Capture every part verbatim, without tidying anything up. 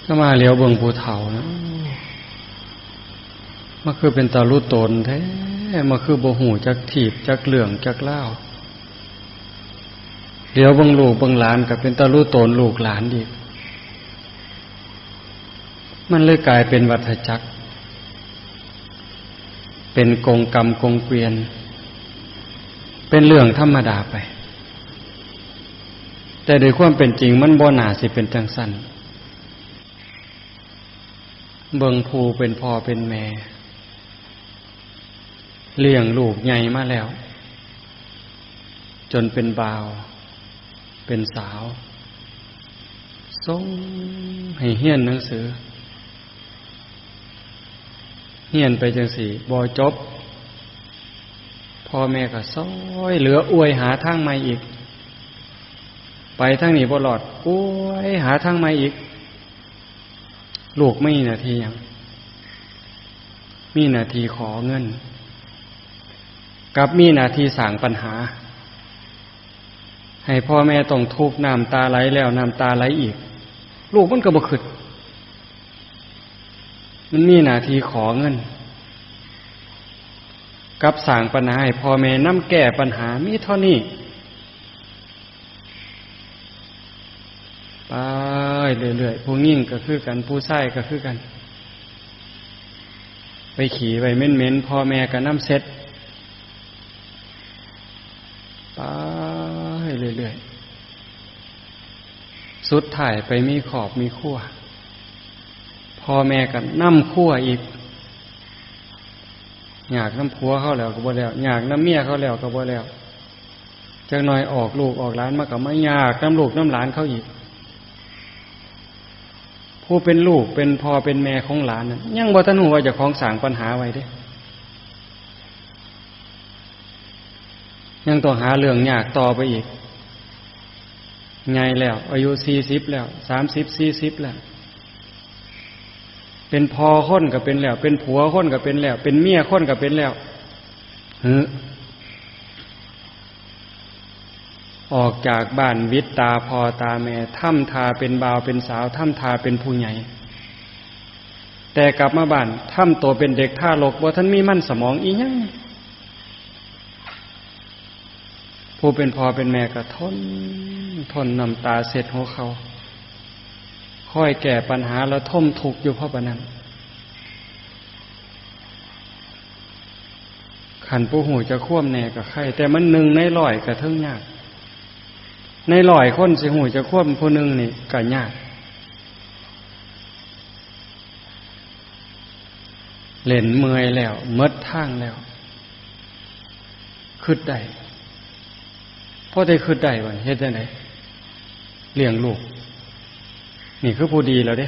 ถ้ามาเหลียวเบิ่งผู้เฒ่านะ มาคือเป็นตาลุตนแท้ มาคือบ่ฮู้จักทีบจักเรื่องจักราว เหลียวเบิ่งลูกเบิ่งหลานก็เป็นตาลุตนลูกหลานอีก มันเลยกลายเป็นวัฏจักร เป็นกงกรรมกงเกวียน เป็นเรื่องธรรมดาไป แต่โดยความเป็นจริงมันบ่น่าสิเป็นจังซั่น เบิ่งผู้เป็นพ่อเป็นแม่ เลี้ยงลูกใหญ่มาแล้ว จนเป็นบ่าว เป็นสาว ส่งให้เฮียนหนังสือ เฮียนไปจังซี้บ่จบ พ่อแม่ก็ซอยเหลืออวยหาทางใหม่อีก ไปทางนี้บ่รอด อวยหาทางใหม่อีก ลูกมีหน้าที่หยัง มีหน้าที่ขอเงิน กับมีหน้าที่สร้างปัญหา ให้พ่อแม่ต้องทุกข์น้ำตาไหลแล้วน้ำตาไหลอีก ลูกมันก็บ่คิด มันมีหน้าที่ขอเงิน กับสร้างปัญหาให้พ่อแม่นำแก้ปัญหา มีเท่านี้ ไปเรื่อยๆ ผู้หญิงก็คือกัน ผู้ชายก็คือกัน ไปขี้ไว้เหม็นๆ พ่อแม่ก็นำเช็ด ไปเรื่อยๆ สุดท้ายไปมีครอบมีครัว พ่อแม่ก็นำครัวอีก ยากนำผัวเขาแล้วก็บ่แล้ว ยากนำเมียเขาแล้วก็บ่แล้ว จักหน่อยออกลูกออกหลานมาก็มายากนำลูกนำหลานเขาอีก ผู้เป็นลูกเป็นพ่อเป็นแม่ของหลานนั้น ยังบ่ทันฮู้ว่าเจ้าของสร้างปัญหาไว้เด้ ยังต้องหาเรื่องยากต่อไปอีก ใหญ่แล้ว อายุสี่สิบแล้ว สามสิบ สี่สิบแล้ว เป็นพ่อคนก็เป็นแล้ว เป็นผัวคนก็เป็นแล้ว เป็นเมียคนก็เป็นแล้ว หึ ออกจากบ้านวิดตาพ่อตาแม่ ทำท่าเป็นบ่าวเป็นสาว ทำท่าเป็นผู้ใหญ่ แต่กลับมาบ้าน ทำตัวเป็นเด็กทารก บ่ทันมีมันสมองอีหยัง ผู้เป็นพ่อเป็นแม่ก็ทน ทนน้ำตาเช็ดหัวเข่า คอยแก้ปัญหาแล้วทนทุกข์อยู่เพราะปานนั้น คันผู้ฮู้จักความแน่ก็ไคร้ แต่มันหนึ่งในร้อยก็เถิงยาก ในร้อยคนสิฮู้จักความผู้หนึ่งนี่ก็ยาก เล่นเมื่อยแล้ว หมดทางแล้ว คิดได้ พอได้คิดได้บัดนี้เฮ็ดจั่งใด เลี้ยงลูก นี่คือผู้ดีแล้วเด้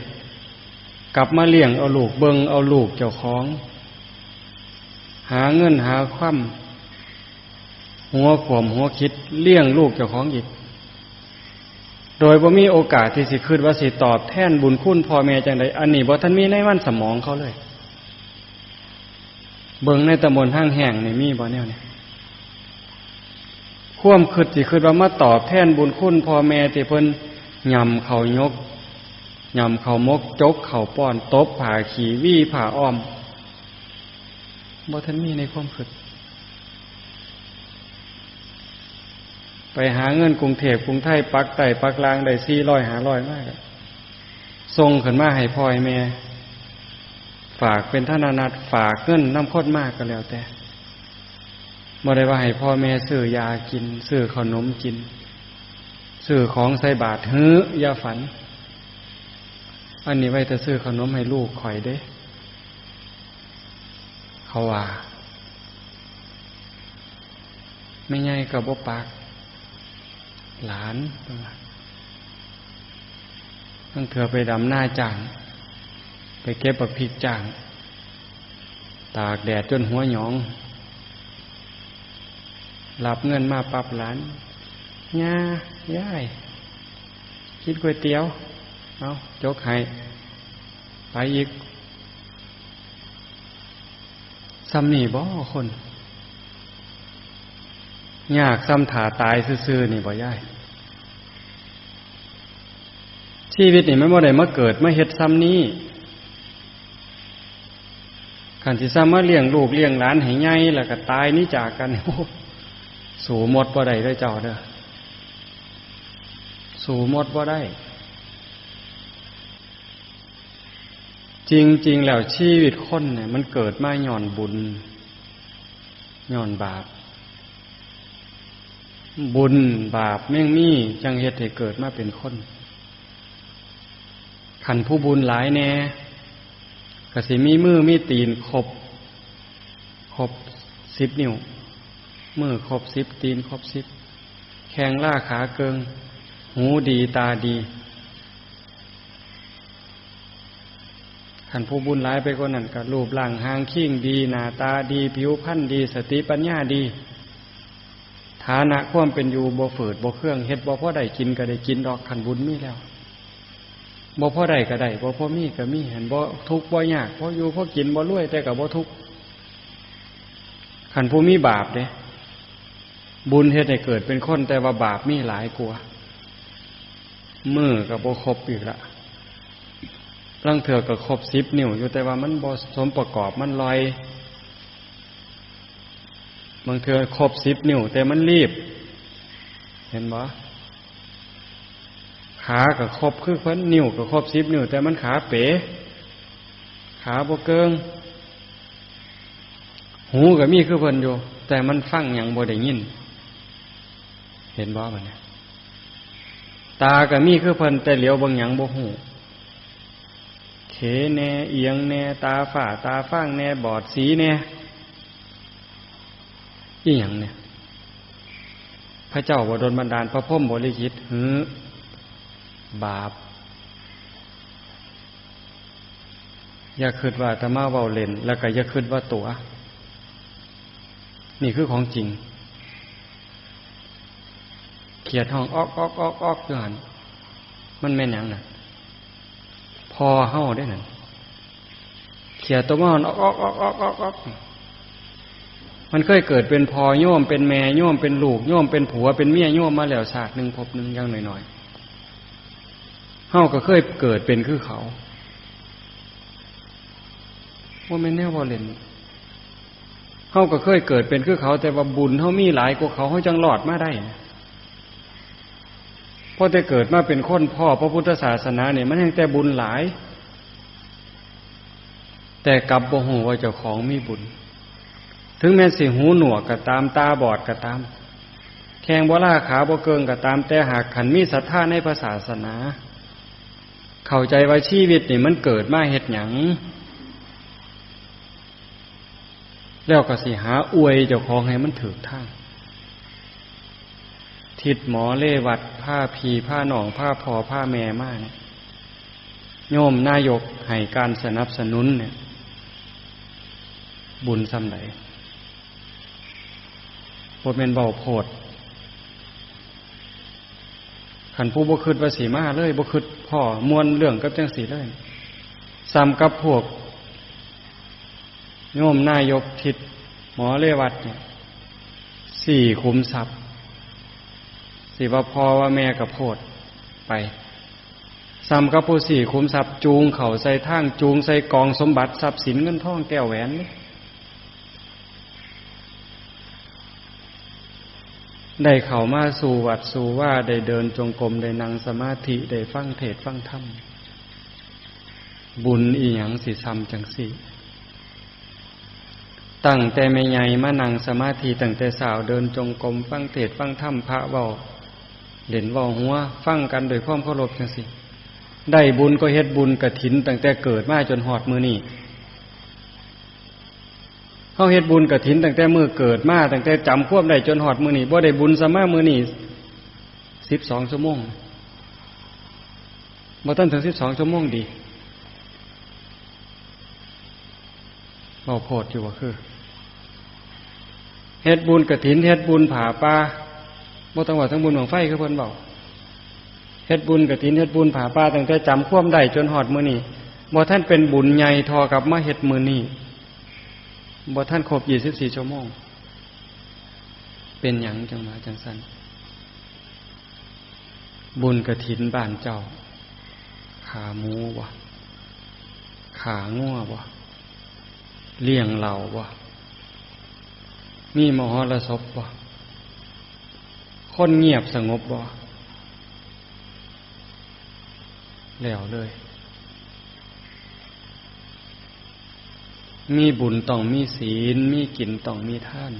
กลับมาเลี้ยงเอาลูก เบิ่งเอาลูกเจ้าของ หาเงินหาคำ หัวขวมหัวคิด เลี้ยงลูกเจ้าของอีก โดยบ่มีโอกาสที่สิคิดว่าสิตอบแทนบุญคุณพ่อแม่จั่งใด อันนี้บ่ทันมีในมันสมองเขาเลย เบิ่งในตำบลทางแห้งนี่มีบ่แนวนี้ ความคิดสิคิดว่ามาตอบแทนบุญคุณพ่อแม่ที่เพิ่นหย่ำข้าวยก หย่ำข้าวหมก จกข้าวป้อน ตบผ้าขี้ หวีผ้าอ้อม บ่ทันมีในความคิด ไปหาเงินกรุงเทพฯ กรุงไทย ปักใต้ปักล่างได้สี่ร้อย ห้าร้อย มาก็ส่งขึ้นมาให้พ่อให้แม่ ฝากเป็นธนบัตร ฝากเงินนำคนมาก็แล้วแต่ บ่ได้ว่าให้พ่อแม่ซื้อยากิน ซื้อขนมกิน ซื้อของใส่บาตร หือ อย่าฝัน อันนี้ไว้แต่ซื้อขนมให้ลูกข่อยเด้ เขาว่า แม่ใหญ่ก็บ่ปาก หลาน เพิ่นว่า ลางเทื่อไปดำนาจ้าง ไปเก็บบักพริกจ้าง ตากแดดจนหัวหยอง รับเงินมาปั๊บ หลาน ย่า ยาย กินก๋วยเตี๋ยว เอา จกให้ ไปอีก ส่ำนี่บ่คน ยากส่ำถ่าตายซื่อๆ นี่บ่ยาย ชีวิตนี่มันบ่ได้มาเกิดมาเฮ็ดส่ำนี้ คันสิส่ำมาเลี้ยงลูกเลี้ยงหลานให้ใหญ่แล้วก็ตายหนีจากกัน โอ้ สู้มดบ่ได้เด้อเจ้าเด้อ สู้มดบ่ได้ จริงๆ แล้วชีวิตคนเนี่ยมันเกิดมาย้อนบุญ ย้อนบาป บุญบาปแม่งมีจังเฮ็ดให้เกิดมาเป็นคน คันผู้บุญหลายแน่ ก็สิมีมือมีตีนครบ ครบสิบนิ้ว มือครบสิบ ตีนครบสิบ แข้งลาขาเกิง หูดีตาดี คันผู้บุญหลายไปกว่านั้นก็รูปร่างหางคิงดี หน้าตาดี ผิวพรรณดี สติปัญญาดี ฐานะความเป็นอยู่บ่ฝืดบ่เคือง เฮ็ดบ่พอได้กินก็ได้กินดอก คันบุญมีแล้ว บ่พอได้ก็ได้ บ่พอมีก็มี หั้นบ่ทุกข์บ่ยาก พออยู่พอกิน บ่รวยแต่ก็บ่ทุกข์ คันผู้มีบาปเด้ บุญเฮ็ดให้เกิดเป็นคน แต่ว่าบาปมีหลายกว่า มือก็บ่ครบอีกละ ลางเทื่อก็ครบสิบนิ้วอยู่ แต่ว่ามันบ่สมประกอบ มันลอย บางเทื่อครบสิบนิ้ว แต่มันลีบ เห็นบ่ ขาก็ครบคือเพิ่น นิ้วก็ครบสิบนิ้ว แต่มันขาเป๋ ขาบ่เกิง หูก็มีคือเพิ่นอยู่ แต่มันฟังหยังบ่ได้ยิน เห็นบ่บัดนี้ ตาก็มีคือเพิ่น แต่เหลียวเบิ่งหยังบ่ฮู้ เขแน่ เอียงแน่ ตาฝ้าตาฟางแน่ บอดสีแน่ อีหยังเนี่ย พระเจ้าบ่ดลบันดาล พระพรหมบ่ลิขิต หือ บาป อย่าคิดว่าอาตมาเว้าเล่น แล้วก็อย่าคิดว่าตั๋ว นี่คือของจริง เขียดฮ้องออกออกออกออกอยู่หั่น มันแม่นหยังน่ะ พ่อเฮาเด้นั่น เขียดตัวมันออกออกออกออกออกออก มันเคยเกิดเป็นพ่อโยม เป็นแม่โยม เป็นลูกโยม เป็นผัวเป็นเมียโยมมาแล้วชาติหนึ่งภพหนึ่งอย่างน้อยๆ เฮาก็เคยเกิดเป็นคือเขา บ่แม่นแนวเว้าเล่น เฮาก็เคยเกิดเป็นคือเขา แต่ว่าบุญเฮามีหลายกว่าเขา เฮาจังรอดมาได้นะ พอแต่เกิดมาเป็นคนพ้อพระพุทธศาสนาเนี่ย มันแฮ่งแต่บุญหลาย แต่กลับบ่ฮู้ว่าเจ้าของมีบุญ ถึงแม้นสิหูหนวกก็ตาม ตาบอดก็ตาม แข้งบ่ลาขาบ่เกิงก็ตาม แต่หากคันมีศรัทธาในพระศาสนา เข้าใจว่าชีวิตนี่มันเกิดมาเฮ็ดหยัง แล้วก็สิหาอวยเจ้าของให้มันถูกทาง ทิศหมอเรวัต พาพี่พาน้อง พาพ่อพาแม่มาเนี่ย โยมนายกให้การสนับสนุนเนี่ย บุญส่ำใด บ่แม่นเว้าโพด คันผู้บ่คิดว่าสิมาเลย บ่คิดพ้อม่วนเรื่องกับจังซี่เลย ส่ำกับพวกโยมนายก ทิศหมอเรวัตเนี่ย สี่ขุมทรัพย์ สิว่าพ่อว่าแม่ก็โพดไป ส่ำกับผู้สี่ขุมทรัพย์ จูงเข้าใส่ทาง จูงใส่กองสมบัติทรัพย์สินเงินทองแก้วแหวน ได้เข้ามาสู่วัดสู่วา ได้เดินจงกรม ได้นั่งสมาธิ ได้ฟังเทศน์ฟังธรรม บุญอีหยังสิส่ำจังซี่ ตั้งแต่แม่ใหญ่มานั่งสมาธิ ตั้งแต่เช้าเดินจงกรม ฟังเทศน์ฟังธรรม พระเว้าเล่นเว้าหัว ฟังกันด้วยความเคารพจังซี่ ได้บุญก็เฮ็ดบุญกฐินตั้งแต่เกิดมาจนฮอดมื้อนี้ เฮาเฮ็ดบุญกฐินตั้งแต่มื้อเกิดมา ตั้งแต่จำความได้จนฮอดมื้อนี้ บ่ได้บุญส่ำมามื้อนี้ สิบสองชั่วโมง บ่ทันถึงสิบสองชั่วโมงดี เว้าโพดอยู่บ่คือ เฮ็ดบุญกฐิน เฮ็ดบุญผ้าป่า บ่ต้องเว้าถึงบุญบั้งไฟคือเพิ่นเว้า เฮ็ดบุญกฐิน เฮ็ดบุญผ้าป่า ตั้งแต่จำความได้จนฮอดมื้อนี้ บ่ทันเป็นบุญใหญ่เท่ากับมาเฮ็ดมื้อนี้ บ่ทันครบยี่สิบสี่ชั่วโมง เป็นหยังจังว่าจังซั่น บุญกฐินบ้านเจ้า ขาหมูบ่ ขางัวบ่ เลี้ยงเหล้าบ่ มีมหรสพบ่ คนเงียบสงบบ่ แล้วเลย มีบุญต้องมีศีล มีกินต้องมีทาน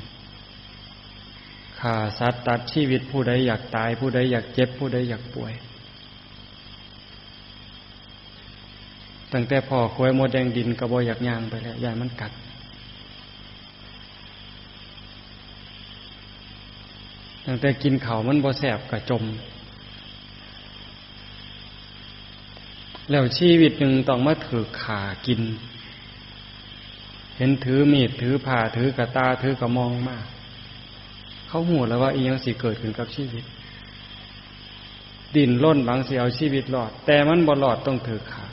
ฆ่าสัตว์ตัดชีวิต ผู้ใดอยากตาย ผู้ใดอยากเจ็บ ผู้ใดอยากป่วย ตั้งแต่พ้อขวยมดแดงดินก็บ่อยากย่างไปแล้ว ย้านมันกัด ตั้งแต่กินข้าวมันบ่แซ่บก็จม แล้วชีวิตหนึ่งต้องมาถืกฆ่ากิน เห็นถือมีด ถือผ้า ถือกระต่า ถือกระมองมา เขาฮู้แล้วว่าอิหยังสิเกิดขึ้นกับชีวิต ดิ้นรนหวังสิเอาชีวิตรอด แต่มันบ่รอด ต้องถืกฆ่า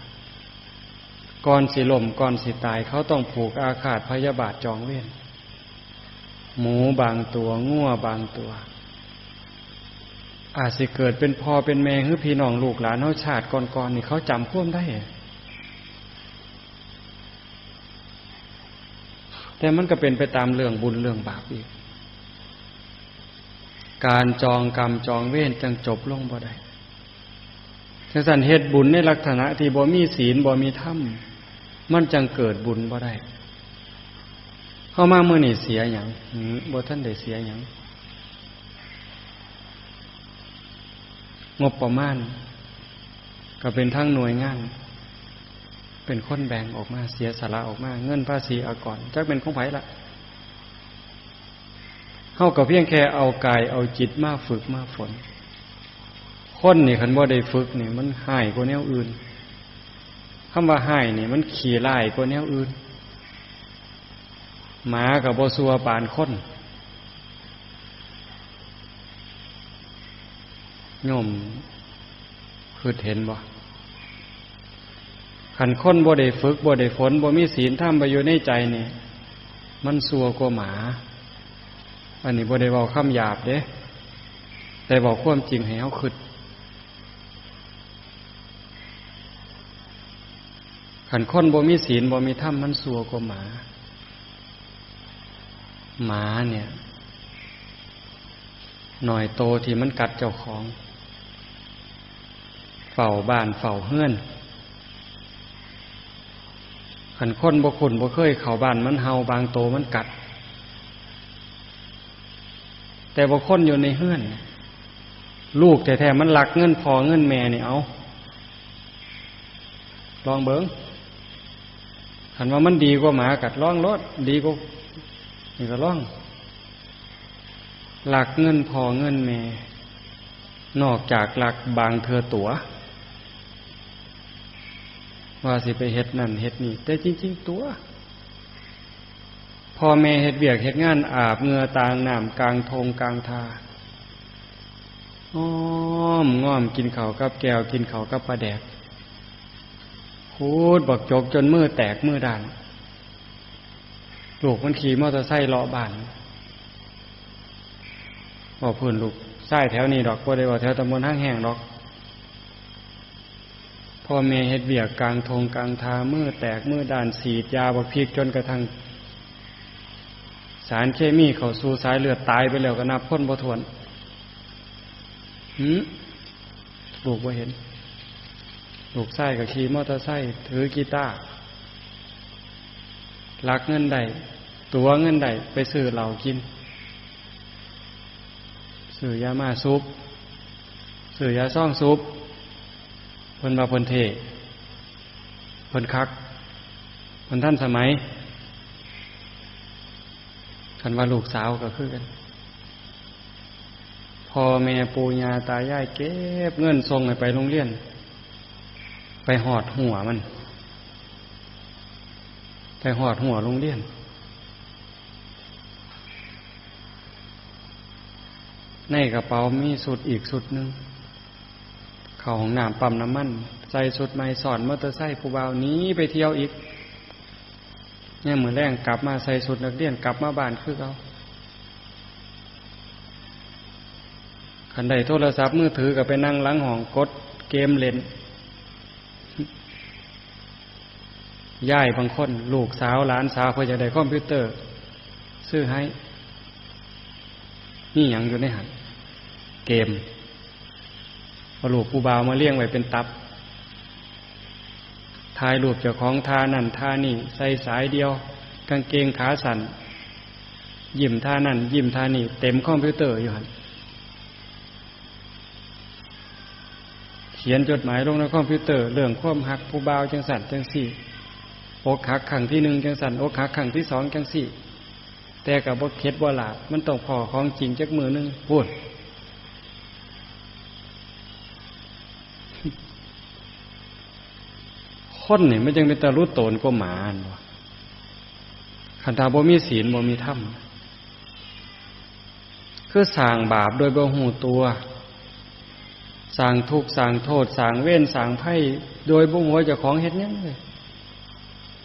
ก่อนสิล้ม ก่อนสิตาย เขาต้องผูกอาฆาตพยาบาทจองเวร หมูบางตัว งัวบางตัว อาจสิเกิดเป็นพ่อเป็นแม่ หรือพี่น้องลูกหลานเฮาชาติก่อนๆ นี่เขาจำความได้ แต่มันก็เป็นไปตามเรื่องบุญเรื่องบาปอีก การจองกรรมจองเวรจั่งจบลงบ่ได้ จั่งซั้นเฮ็ดบุญในลักษณะที่บ่มีศีลบ่มีธรรม มันจั่งเกิดบุญบ่ได้ เฮามามื้อนี้เสียหยัง หือ บ่ทันได้เสียหยัง งบประมาณ ก็เป็นทางหน่วยงาน เป็นคนแบ่งออกมา เสียสละออกมา เงินภาษีอากร จักเป็นของไผล่ะ เฮาก็เพียงแค่เอากายเอาจิตมาฝึกมาฝน คนนี่คันบ่ได้ฝึกนี่มันฮ้ายกว่าแนวอื่น คำว่าฮ้ายนี่มันขี้ร้ายกว่าแนวอื่น หมาก็บ่ชั่วปานคน โยมคิดเห็นบ่ คันคนบ่ได้ฝึก บ่ได้ฝน บ่มีศีลธรรมไปอยู่ในใจนี่ มันชั่วกว่าหมา อันนี้บ่ได้เว้าคำหยาบเด้ แต่เว้าความจริงให้เฮาคิด คันคนบ่มีศีล บ่มีธรรม มันชั่วกว่าหมา หมาเนี่ย น้อยโตที่มันกัดเจ้าของ เฝ้าบ้านเฝ้าเฮือน คันคนบ่คุ้นบ่เคยเข้าบ้าน มันเห่า บางโตมันกัด แต่บ่คนอยู่ในเฮือน ลูกแท้ๆ มันลักเงินพ่อเงินแม่นี่ เอา ลองเบิ่ง คันว่ามันดีกว่าหมากัด ลองโลด ดีกว่า นี่ก็ลอง ลักเงินพ่อเงินแม่ นอกจากลักบางเทื่อตั๋ว ว่าสิไปเฮ็ดนั่นเฮ็ดนี่ แต่จริงๆตั๋ว พ่อแม่เฮ็ดเวียกเฮ็ดงาน อาบเหงื่อต่างน้ำกลางทงกลางทา อ้อมง่อมกินข้าวกับแก้ว กินข้าวกับปลาแดก ขูดบักจกจนมือแตกมือด้าน ลูกมันขี่มอเตอร์ไซค์เลาะบ้าน บ่พื้นลูกชายแถวนี้ดอก บ่ได้ว่าแถวตำบลหางแฮงดอก พ่อแม่เฮ็ดเวียกกลางทงกลางทา มือแตกมือด้าน ฉีดยาบักพริกจนกระทั่ง สารเคมีเข้าสู่สายเลือด ตายไปแล้วก็นับคนบ่ถ้วน หืม ลูกบ่เห็น ลูกชายก็ขี่มอเตอร์ไซค์ ถือกีตาร์ ลักเงินได้ ตั๋วเงินได้ ไปซื้อเหล้ากิน ซื้อยาม่าสูบ ซื้อยาซองสูบ เพิ่นว่าเพิ่นเท่ เพิ่นคัก เพิ่นทันสมัย คันว่าลูกสาวก็คือกัน พ่อแม่ปู่ย่าตายายเก็บเงินส่งให้ไปโรงเรียน ไปฮอดหัวมัน ไปฮอดหัวโรงเรียน ในกระเป๋ามีชุดอีกชุดหนึ่ง เข้าห้องน้ำปั๊มน้ำมัน ใส่ชุดใหม่ ซ้อนมอเตอร์ไซค์ผู้บ่าวหนีไปเที่ยวอีก ยามมื้อแลงกลับมาใส่ชุดนักเรียน กลับมาบ้านคือเก่า คันได้โทรศัพท์มือถือก็ไปนั่งหลังห้องกดเกมเล่น ยายบางคน ลูกสาวหลานสาวเพิ่นอยากได้คอมพิวเตอร์ ซื้อให้ นี่หยังอยู่ในหั่น เกม เอารูปผู้บ่าวมาเรียงไว้เป็นตับ ถ่ายรูปเจ้าของท่านั่นท่านี่ ใส่สายเดี่ยว กางเกงขาสั้น ยิ้มท่านั่น ยิ้มท่านี่ เต็มคอมพิวเตอร์อยู่หั่น เขียนจดหมายลงในคอมพิวเตอร์ เรื่องความฮักผู้บ่าวจังซั่นจังซี่ อกหักครั้งที่หนึ่งจังซั่น อกหักครั้งที่สองจังซี่ แต่ก็บ่เข็ดบ่หลาบ มันต้องพ้อของจริงจักมื้อหนึ่งพู้น คนนี่มันจังเป็นตาลุโตนกว่าหมาหั่นบ่ คันถ้าบ่มีศีลบ่มีธรรม คือสร้างบาปโดยบ่ฮู้ตัว สร้างทุกข์สร้างโทษ สร้างเวรสร้างภัย โดยบ่ฮู้ว่าเจ้าของเฮ็ดหยังเลย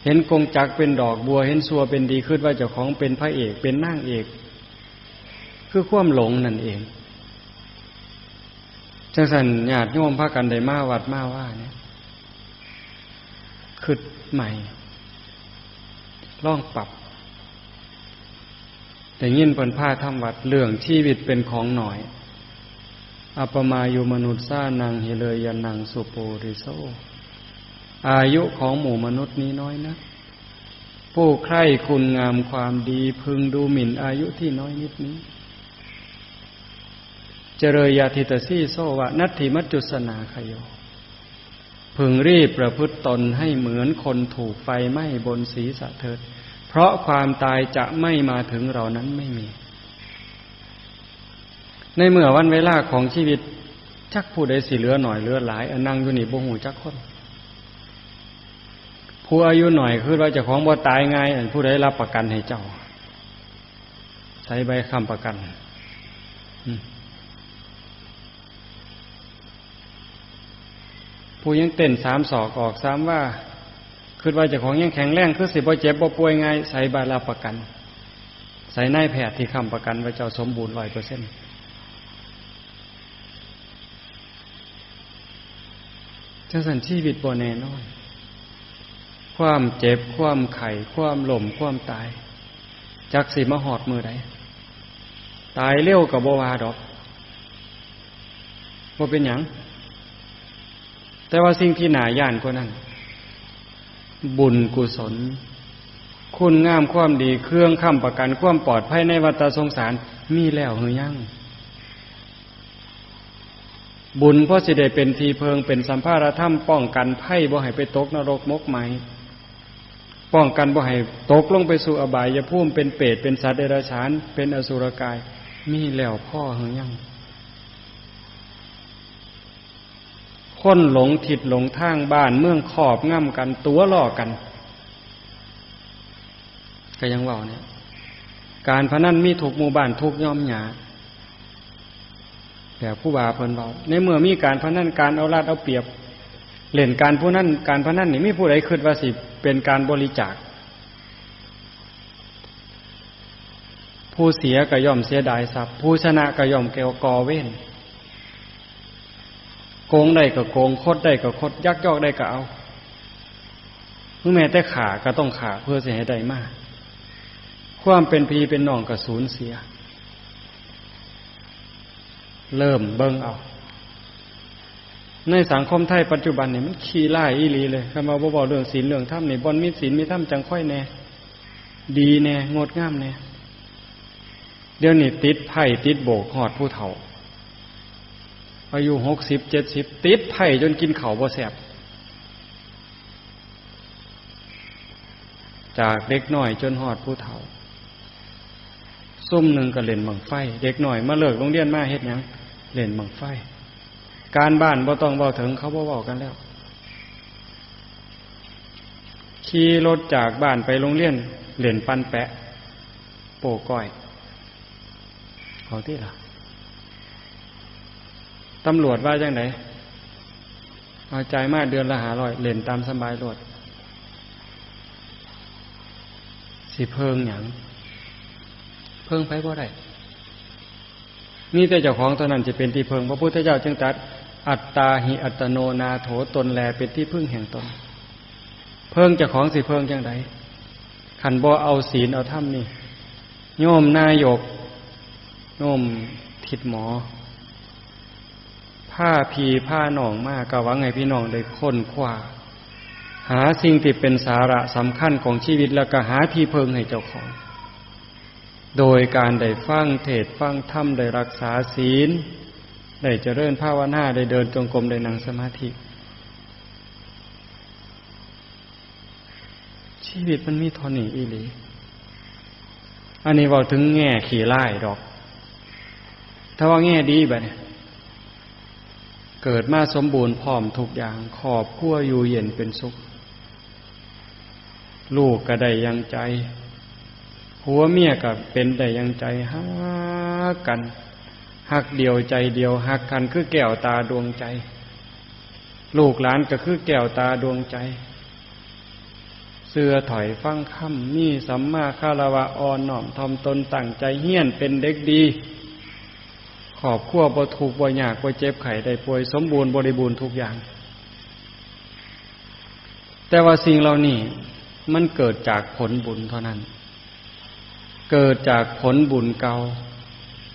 เห็นกงจักรเป็นดอกบัว เห็นชั่วเป็นดี คิดว่าเจ้าของเป็นพระเอก เป็นนางเอก คือความหลงนั่นเอง จังซั่นญาติโยมพากันได้มาวัดมาว่าเนี่ย คิดใหม่ ลองปรับ ได้ยินเพิ่นพาทำวัด เรื่องชีวิตเป็นของน้อย อัปปมายุมนุษสานัง หิเรยานัง สุปูริโส อายุของหมู่มนุษย์นี้น้อยนะ ผู้ใคร่คุณงามความดี พึงดูหมิ่นอายุที่น้อยนิดนี้ เจเรยาทิตสีโสวะ นัตถิมัจจุสนาคโย พึงรีบประพฤติตนให้เหมือนคนถูกไฟไหม้บนศีรษะเถิด เพราะความตายจะไม่มาถึงเรานั้นไม่มี ในเมื่อวันเวลาของชีวิต จักผู้ใดสิเหลือหน่อยเหลือหลาย อันนั่งอยู่นี่บ่ฮู้จักคน ผู้อายุหน่อยคิดว่าเจ้าของบ่ตายง่าย อันผู้ใดรับประกันให้เจ้า ใส่ใบค้ำประกัน อืม ผู้ยังเต้นสามศอกออกสามวา คิดว่าเจ้าของยังแข็งแรง คือสิบ่เจ็บบ่ป่วยง่าย ใส่ใบรับประกัน ใส่นายแพทย์ที่ค้ำประกันว่าเจ้าสมบูรณ์ร้อยเปอร์เซ็นต์ จังซั่นชีวิตบ่แน่นอน ความเจ็บ ความไข้ ความล้ม ความตาย จักสิมาฮอดมื้อใด ตายเร็วก็บ่ว่าดอก บ่เป็นหยัง แต่ว่าสิ่งที่น่าย้านกว่านั้น บุญกุศล คุณงามความดี เครื่องค้ำประกันความปลอดภัยในวัฏสงสาร มีแล้วหรือยัง บุญพอสิได้เป็นที่เพิ่ง เป็นสัมภาระธรรม ป้องกันภัยบ่ให้ไปตกนรกหมกไหม ป้องกันบ่ให้ตกลงไปสู่อบายภูมิ เป็นเปรต เป็นสัตว์เดรัจฉาน เป็นอสุรกาย มีแล้วพอหรือยัง คนหลงทิศหลงทาง บ้านเมืองครอบงำกัน ตั๋วล้อกัน ก็ยังเว้าเนี่ย การพนันมีทุกหมู่บ้าน ทุกย่อมหญ้า แบบครูบาเพิ่นเว้า ในเมื่อมีการพนัน การเอารัดเอาเปรียบ เล่นการผู้นั้น การพนันนี่ มีผู้ใดคิดว่าสิเป็นการบริจาค ผู้เสียก็ย่อมเสียดายทรัพย์ ผู้ชนะก็ย่อมแก่ก่อเวร โกงได้ก็โกง คดได้ก็คด ยักยอกได้ก็เอา หรือแม้แต่ฆ่าก็ต้องฆ่าเพื่อสิให้ได้มา ความเป็นพี่เป็นน้องก็สูญเสีย เริ่มเบิ่งเอา ในสังคมไทยปัจจุบันนี่มันขี้ร้ายอีหลีเลย คันว่าบ่เว้าเรื่องศีลเรื่องธรรมนี่ บ่อนมีศีลมีธรรมจังค่อยแน่ ดีแน่ งดงามแน่ เดี๋ยวนี้ติดไพ่ติดโบกฮอดผู้เฒ่า อายุหกสิบ เจ็ดสิบ ติดไพ่จนกินข้าวบ่แซ่บ จากเด็กน้อยจนฮอดผู้เฒ่า ซุมหนึ่งก็เล่นบั้งไฟ เด็กน้อยมาเลิกโรงเรียนมาเฮ็ดหยัง เล่นบั้งไฟ การบ้านบ่ต้องเว้าถึง เขาบ่เว้ากันแล้ว ขี่รถจากบ้านไปโรงเรียน เล่นปั่นแปะ โป้ก้อย เอาติล่ะ ตำรวจว่าจังได เอาจ่ายมาเดือนละห้าร้อย เล่นตามสบายโลด สิเพิ่งหยัง เพิ่งไผบ่ได้ มีแต่เจ้าของเท่านั้นจะเป็นที่เพิ่ง พระพุทธเจ้าจึงตรัส อัตตาหิอัตโนนาโถ ตนแลเป็นที่พึ่งแห่งตน เพิ่งเจ้าของสิเพิ่งจั่งใด คันบ่เอาศีลเอาธรรมนี่ โยมนายก โยมทิดหมอ พาพี่พาน้องมา ก็หวังให้พี่น้องได้ค้นคว้า หาสิ่งที่เป็นสาระสำคัญของชีวิต แล้วก็หาที่เพิ่งให้เจ้าของ โดยการได้ฟังเทศน์ฟังธรรม ได้รักษาศีล ได้เจริญภาวนา ได้เดินจงกรม ได้นั่งสมาธิ ชีวิตมันมีเท่านี้อีหลี อันนี้เว้าถึงแง่ขี้ร้ายดอก ถ้าว่าแง่ดีบัดนี้ เกิดมาสมบูรณ์พร้อมทุกอย่าง ครอบครัวอยู่เย็นเป็นสุข ลูกก็ได้อย่างใจ ผัวเมียก็เป็นได้อย่างใจ ฮักกัน ฮักเดียวใจเดียว ฮักกันคือแก้วตาดวงใจ ลูกหลานก็คือแก้วตาดวงใจ เชื่อถ้อยฟังคำ มีสัมมาคารวะ อ่อนน้อมถ่อมตน ตั้งใจเฮียน เป็นเด็กดี ครอบครัวบ่ทุกข์บ่ยาก บ่เจ็บไข้ได้ป่วย สมบูรณ์บริบูรณ์ทุกอย่าง แต่ว่าสิ่งเหล่านี้มันเกิดจากผลบุญเท่านั้น เกิดจากผลบุญเก่า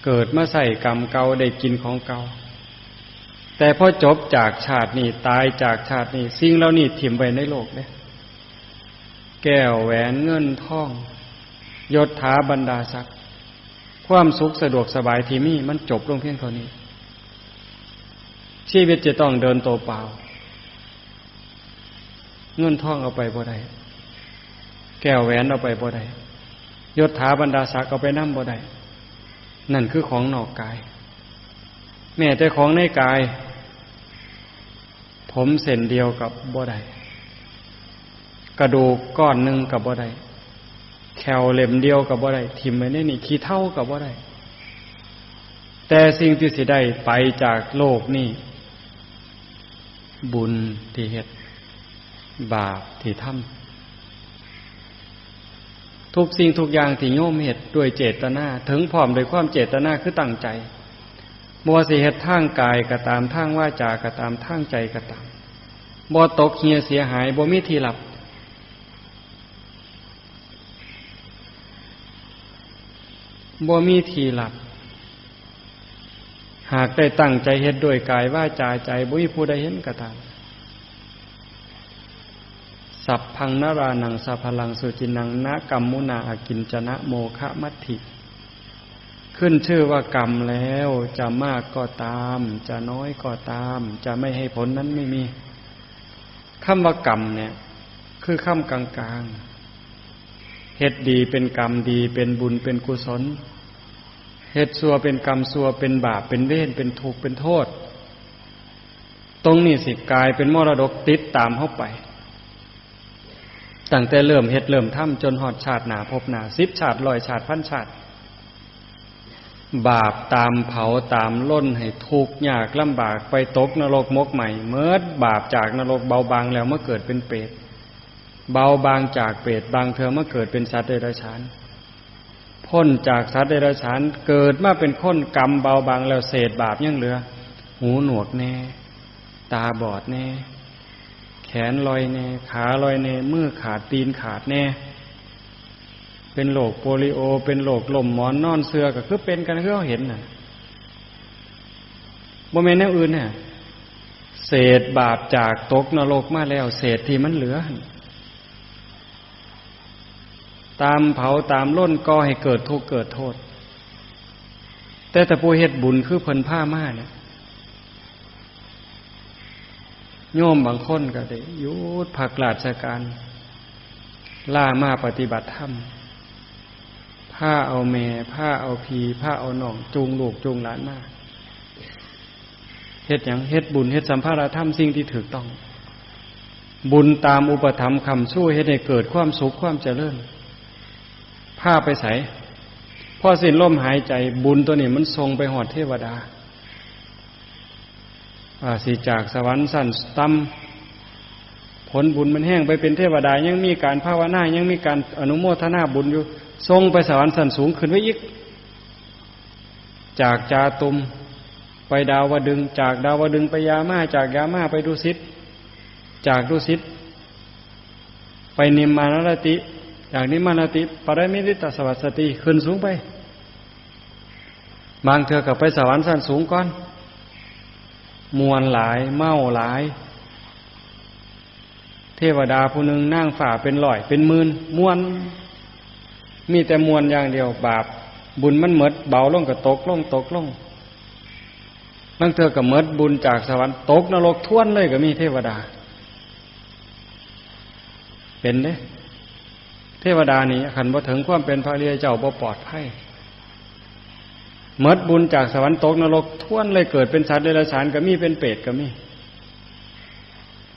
เกิดมาใช้กรรมเก่า ได้กินของเก่า แต่พอจบจากชาตินี้ ตายจากชาตินี้ สิ่งเหล่านี้ถิ่มไว้ในโลกเด้ แก้วแหวนเงินทอง ยศถาบรรดาศักดิ์ ความสุขสะดวกสบายที่มี มันจบลงเพียงเท่านี้ ชีวิตจะต้องเดินตัวเปล่า เงินทองเอาไปบ่ได้ แก้วแหวนเอาไปบ่ได้ ยศถาบรรดาศักดิ์เอาไปนำบ่ได้ นั่นคือของนอกกาย แม้แต่ของในกาย ผมเส้นเดียวกับบ่ได้ กระดูกก้อนหนึ่งกับบ่ได้ แข้วเล่มเดียวกับบ่ได้ ถิ่มไว้ในนี่ ขี้เถ้ากับบ่ได้ แต่สิ่งที่สิได้ไปจากโลกนี้ บุญที่เฮ็ด บาปที่ทำ ทุกสิ่งทุกอย่างที่โยมเฮ็ดด้วยเจตนา ถึงพร้อมด้วยความเจตนาคือตั้งใจ บ่ว่าสิเฮ็ดทางกายก็ตาม ทางวาจาก็ตาม ทางใจก็ตาม บ่ตกเหี่ยเสียหาย บ่มีที่ลับ บ่มีที่ลับ หากได้ตั้งใจเฮ็ดด้วยกายวาจาใจ บ่มีผู้ใดเห็นก็ตาม สัพพังนรานังสาพลังสุจินัง นะกัมมุนาอากิญจนะโมคะมัตถิ ขึ้นชื่อว่ากรรมแล้ว จะมากก็ตาม จะน้อยก็ตาม จะไม่ให้ผลนั้นไม่มี คำว่ากรรมเนี่ย คือคำกลางๆ เฮ็ดดีเป็นกรรมดี เป็นบุญเป็นกุศล เฮ็ดชั่วเป็นกรรมชั่ว เป็นบาปเป็นเวร เป็นทุกข์เป็นโทษ ตรงนี้สิกลายเป็นมรดกติดตามเฮาไป ตั้งแต่เริ่มเฮ็ดเริ่มทำ จนฮอดชาติหน้าภพหน้า สิบชาติ ร้อยชาติ พันชาติ บาปตามเผาตามล่นให้ทุกข์ยากลำบาก ไปตกนรกหมกไหม้ เมิดบาปจากนรกเบาบางแล้วมาเกิดเป็นเปรต เบาบางจากเปรต บางเทื่อมาเกิดเป็นสัตว์เดรัจฉาน พ้นจากสัตว์เดรัจฉาน เกิดมาเป็นคน กรรมเบาบางแล้ว เศษบาปยังเหลือ หูหนวกแน่ ตาบอดแน่ แขนลอยแน่ ขาลอยแน่ มือขาดตีนขาดแน่ เป็นโรคโปลิโอ เป็นโรคล้มหมอนนอนเสื่อ ก็คือเป็นกันคือเฮาเห็นน่ะ บ่แม่นแนวอื่นน่ะ เศษบาปจากตกนรกมาแล้ว เศษที่มันเหลือหั่น ตามเผาตามล่นก่อให้เกิดทุกข์เกิดโทษ แต่ถ้าผู้เฮ็ดบุญคือเพิ่นพามาเนี่ย โยมบางคนก็ได้หยุดพักราชการ ลามาปฏิบัติธรรม พาเอาแม่ พาเอาพี่ พาเอาน้อง จูงลูกจูงหลานมา เฮ็ดหยัง เฮ็ดบุญ เฮ็ดสัมภาระธรรม สิ่งที่ถูกต้อง บุญตามอุปถัมภ์ค้ำชู เฮ็ดให้เกิดความสุขความเจริญ พาไปไส พอสิ้นลมหายใจ บุญตัวนี้มันส่งไปฮอดเทวดา อาจสิจากสวรรค์ชั้นต่ำ ผลบุญมันแฮง ไปเป็นเทวดา ยังมีการภาวนา ยังมีการอนุโมทนาบุญอยู่ ส่งไปสวรรค์ชั้นสูงขึ้นไปอีก จากจาตุมไปดาวดึงส์ จากดาวดึงส์ไปยามา จากยามาไปดุสิต จากดุสิต ไปนิมมานรติ จากนิมมานรติ ปรมิตตสวัสสติ ขึ้นสูงไป บางเทื่อก็ไปสวรรค์ชั้นสูงก่อน ม่วนหลาย เมาหลาย เทวดาผู้หนึ่ง นางฟ้าเป็นร้อย เป็นหมื่น ม่วน มีแต่ม่วนอย่างเดียว บาปบุญมันหมด เบาลงก็ตกลง ตกลง ลางเทื่อก็หมดบุญจากสวรรค์ ตกนรกทวนเลยก็มี เทวดา เป็นเด้ เทวดานี่คันบ่ถึงความเป็นพระอริยเจ้าบ่ปลอดภัย หมดบุญจากสวรรค์ ตกนรกทวนเลย เกิดเป็นสัตว์เดรัจฉานก็มี เป็นเปรตก็มี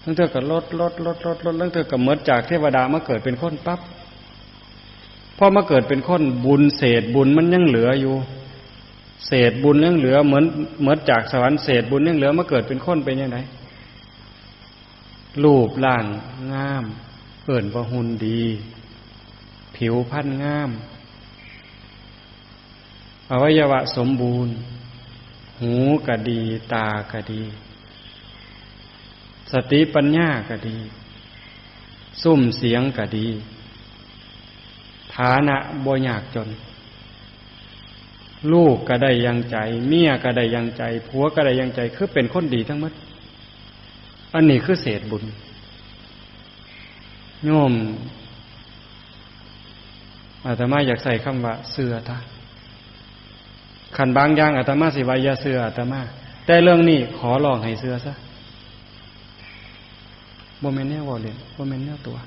ลางเทื่อก็ลด ลด ลด ลด ลด ลางเทื่อก็หมดจากเทวดามาเกิดเป็นคนปั๊บ พอมาเกิดเป็นคน บุญเศษบุญมันยังเหลืออยู่ เศษบุญยังเหลือ เหมือน หมดจากสวรรค์ เศษบุญยังเหลือ มาเกิดเป็นคนเป็นจั่งใด รูปร่างงาม เอิ้นว่าหุ่นดี ผิวพรรณงาม อวัยวะสมบูรณ์ หูก็ดี ตาก็ดี สติปัญญาก็ดี ซุ่มเสียงก็ดี ฐานะบ่ยากจน ลูกก็ได้อย่างใจ เมียก็ได้อย่างใจ ผัวก็ได้อย่างใจ คือเป็นคนดีทั้งหมด อันนี้คือเศษบุญ โยม อาตมาอยากใช้คำว่าเชื่อซะ คันบางอย่างอาตมาสิว่าอย่าเชื่ออาตมา แต่เรื่องนี้ขอร้องให้เชื่อซะ บ่แม่นแนวเว้าเล่น บ่แม่นแนวตัว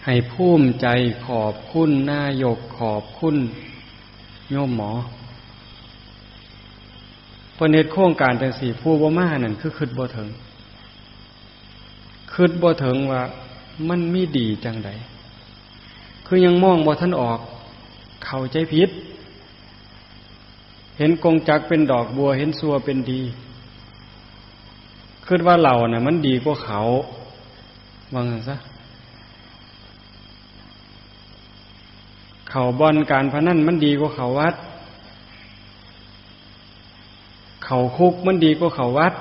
ให้ภูมิใจขอบคุณนายก ขอบคุณโยมหมอ เพิ่นเฮ็ดโครงการจั่งซี้ ผู้บ่มานั่นคือคิดบ่ถึง คิดบ่ถึงว่ามันมีดีจั่งใด คือยังมองบ่ทันออก เข้าใจผิด เห็นกงจักรเป็นดอกบัว เห็นซั่วเป็นดี คิดว่าเหล้าน่ะมันดีกว่าเขา ว่างั้นซะ เข้าบ่อนการพนันมันดีกว่าเข้าวัด เข้าคุกมันดีกว่าเข้าวัด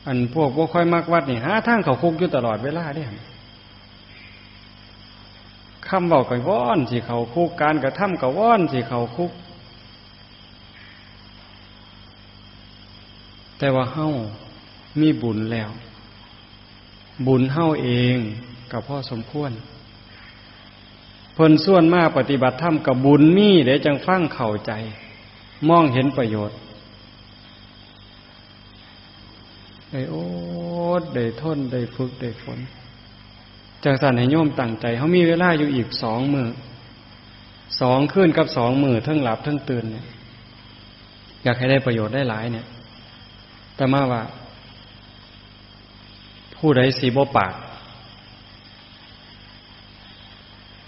อันพวกบ่ค่อยมักวัดนี่ หาทางเข้าคุกอยู่ตลอดเวลาเด้ คำเว้าก็วอนสิเข้าคุก การกระทำก็วอนสิเข้าคุก แต่ว่าเฮามีบุญแล้ว บุญเฮาเองก็พอสมควร เพิ่นชวนมาปฏิบัติธรรมก็บุญมีเด้ จั่งฟังเข้าใจ มองเห็นประโยชน์ ได้อด ได้ทน ได้ฝึก ได้ฝน จั่งซั้นให้โยมตั้งใจ เฮามีเวลาอยู่อีกสองมื้อ สองคืนกับสองมื้อ เทิงหลับเทิงตื่นเนี่ย อยากให้ได้ประโยชน์ได้หลายเนี่ย แต่มาว่า ผู้ใดสิบ่ปาก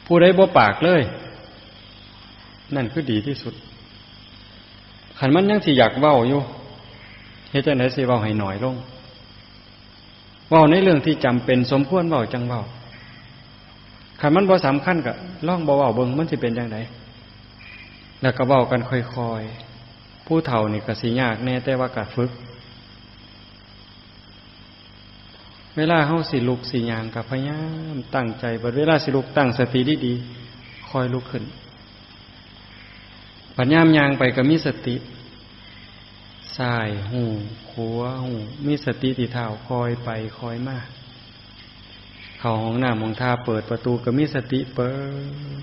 ผู้ใดบ่ปากเลย นั่นคือดีที่สุด คันมันยังสิอยากเว้าอยู่ เฮ็ดจั่งใดสิเว้าให้น้อยลง เว้าในเรื่องที่จำเป็นสมควรเว้าจั่งเว้า คันมันบ่สำคัญก็ลองบ่เว้าเบิ่ง มันสิเป็นจั่งใด แล้วก็เว้ากันค่อยๆ ผู้เฒ่านี่ก็สิยากแน่ แต่ว่าก็ฝึก เวลาเฮาสิลุกสิย่างก็พยายามตั้งใจ บัดเวลาสิลุกตั้งสติดีๆ ค่อยลุกขึ้น บัดยามย่างไปก็มีสติ ซ้ายฮู้ ขวาฮู้ มีสติที่เท้า ค่อยไปค่อยมา เข้าห้องน้ำห้องท่า เปิดประตูก็มีสติเปิด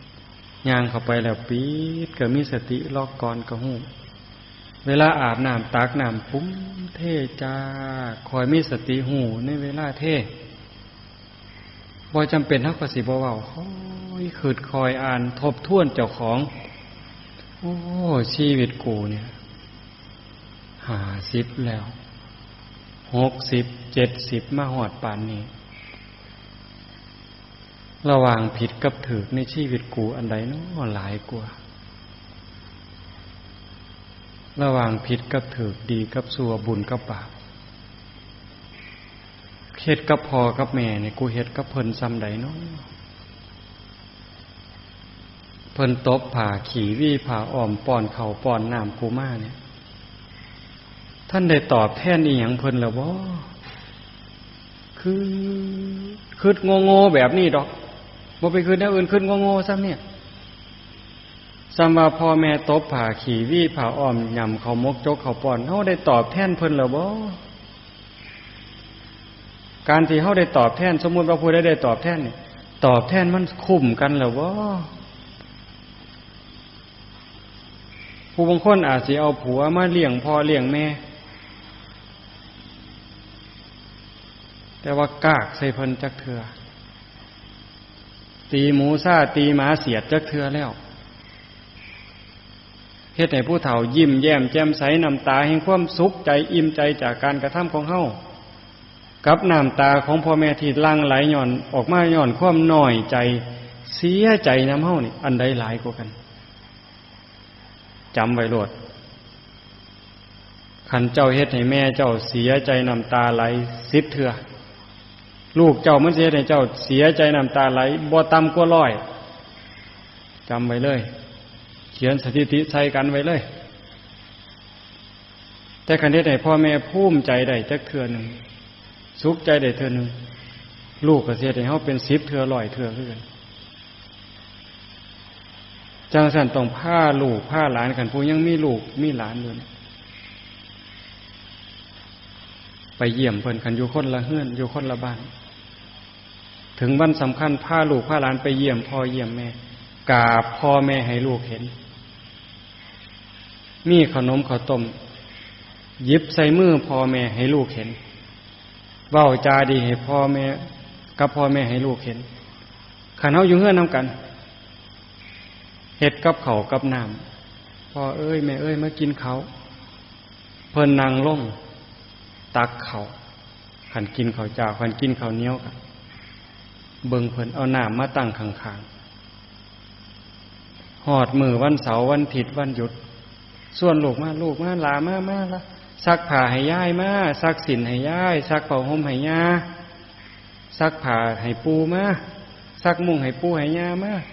ย่างเข้าไปแล้วปิดก็มีสติ ล็อกก่อนก็ฮู้ เวลาอาบน้ำตักน้ำปุ้มเทจ้า ค่อยมีสติฮู้ในเวลาเท บ่จำเป็นเฮาก็สิบ่เว้า ค่อยคิดค่อยอ่าน ทบทวนเจ้าของ โอ้ ชีวิตกูเนี่ย ห้าสิบแล้ว หกสิบ เจ็ดสิบ มาฮอดปานนี้ ระหว่างผิดกับถูกในชีวิตกูอันใดน้อหลายกว่า ระหว่างผิดกับถูก ดีกับชั่ว บุญกับบาป เฮ็ดกับพ่อกับแม่นี่ กูเฮ็ดกับเพิ่นส่ำใดน้อ เพิ่นตบผ้าขี้ หวีผ้าอ้อม ป้อนข้าวป้อนน้ำกูมาเนี่ย ทันได้ตอบแทนอิหยังเพิ่นแล้วบ่ คือ คิดโง่ๆแบบนี้ดอก บ่ไปคิดแนวอื่น คิดโง่ๆซ้ำเนี่ย ซ้ำว่าพ่อแม่ตบผ้าขี้ วีผ้าอ้อม ย่ำข้าวหมก จกข้าวป้อน เฮาได้ตอบแทนเพิ่นแล้วบ่? การที่เฮาได้ตอบแทน สมมุติว่าผู้ใดได้ตอบแทนนี่ ตอบแทนมันคุ้มกันแล้วบ่? ผู้บางคนอาจสิเอาผัวมาเลี้ยงพ่อเลี้ยงแม่ แต่ว่ากากใส่เพิ่นจักเทื่อ ตีหมูซ่า ตีหมาเสียดจักเทื่อแล้ว เฮ็ดให้ผู้เฒ่ายิ้มแย้มแจ่มใส น้ำตาแห่งความสุขใจ อิ่มใจจากการกระทำของเฮา กับน้ำตาของพ่อแม่ที่หลั่งไหลย้อน ออกมาย้อนความน้อยใจ เสียใจนำเฮานี่ อันใดหลายกว่ากัน? จำไว้โลด คันเจ้าเฮ็ดให้แม่เจ้าเสียใจน้ำตาไหลสิบเทื่อ ลูกเจ้ามันสิเฮ็ดให้เจ้าเสียใจน้ำตาไหลบ่ต่ำกว่าร้อย จำไว้เลย เขียนสถิติใส่กันไว้เลย แต่คันเฮ็ดให้พ่อแม่ภูมิใจได้จักเทื่อหนึ่ง สุขใจได้เทื่อหนึ่ง ลูกก็สิเฮ็ดให้เฮาเป็นสิบเทื่อ ร้อยเทื่อคือกัน จั่งซั้นต้องพาลูกพาหลาน คันผู้ยังมีลูกมีหลานอยู่นี่ ไปเยี่ยมเพิ่น คันอยู่คนละเฮือน อยู่คนละบ้าน ถึงวันสำคัญพาลูกพาหลานไปเยี่ยมพ่อเยี่ยมแม่ กราบพ่อแม่ให้ลูกเห็น มีขนมข้าวต้ม หยิบใส่มือพ่อแม่ให้ลูกเห็น เว้าจาดีให้พ่อแม่ กับพ่อแม่ให้ลูกเห็น คันเฮาอยู่เฮือนนำกัน เฮ็ดกับข้าวกับน้ำ "พ่อเอ้ย แม่เอ้ย มากินข้าว" เพิ่นนั่งลง ตักข้าว คันกินข้าวเจ้า คันกินข้าวเหนียวก็เบิ่งเพิ่น เอาน้ำมาตั้งข้างๆ ฮอดมื้อวันเสาร์ วันอาทิตย์ วันหยุด ชวนลูกมา "ลูกมา หลามา มาละ ซักผ้าให้ยายมา ซักสิ้นให้ยาย ซักผ้าห่มให้ย่า ซักผ้าให้ปู่มา ซักมุ้งให้ปู่ให้ย่ามา"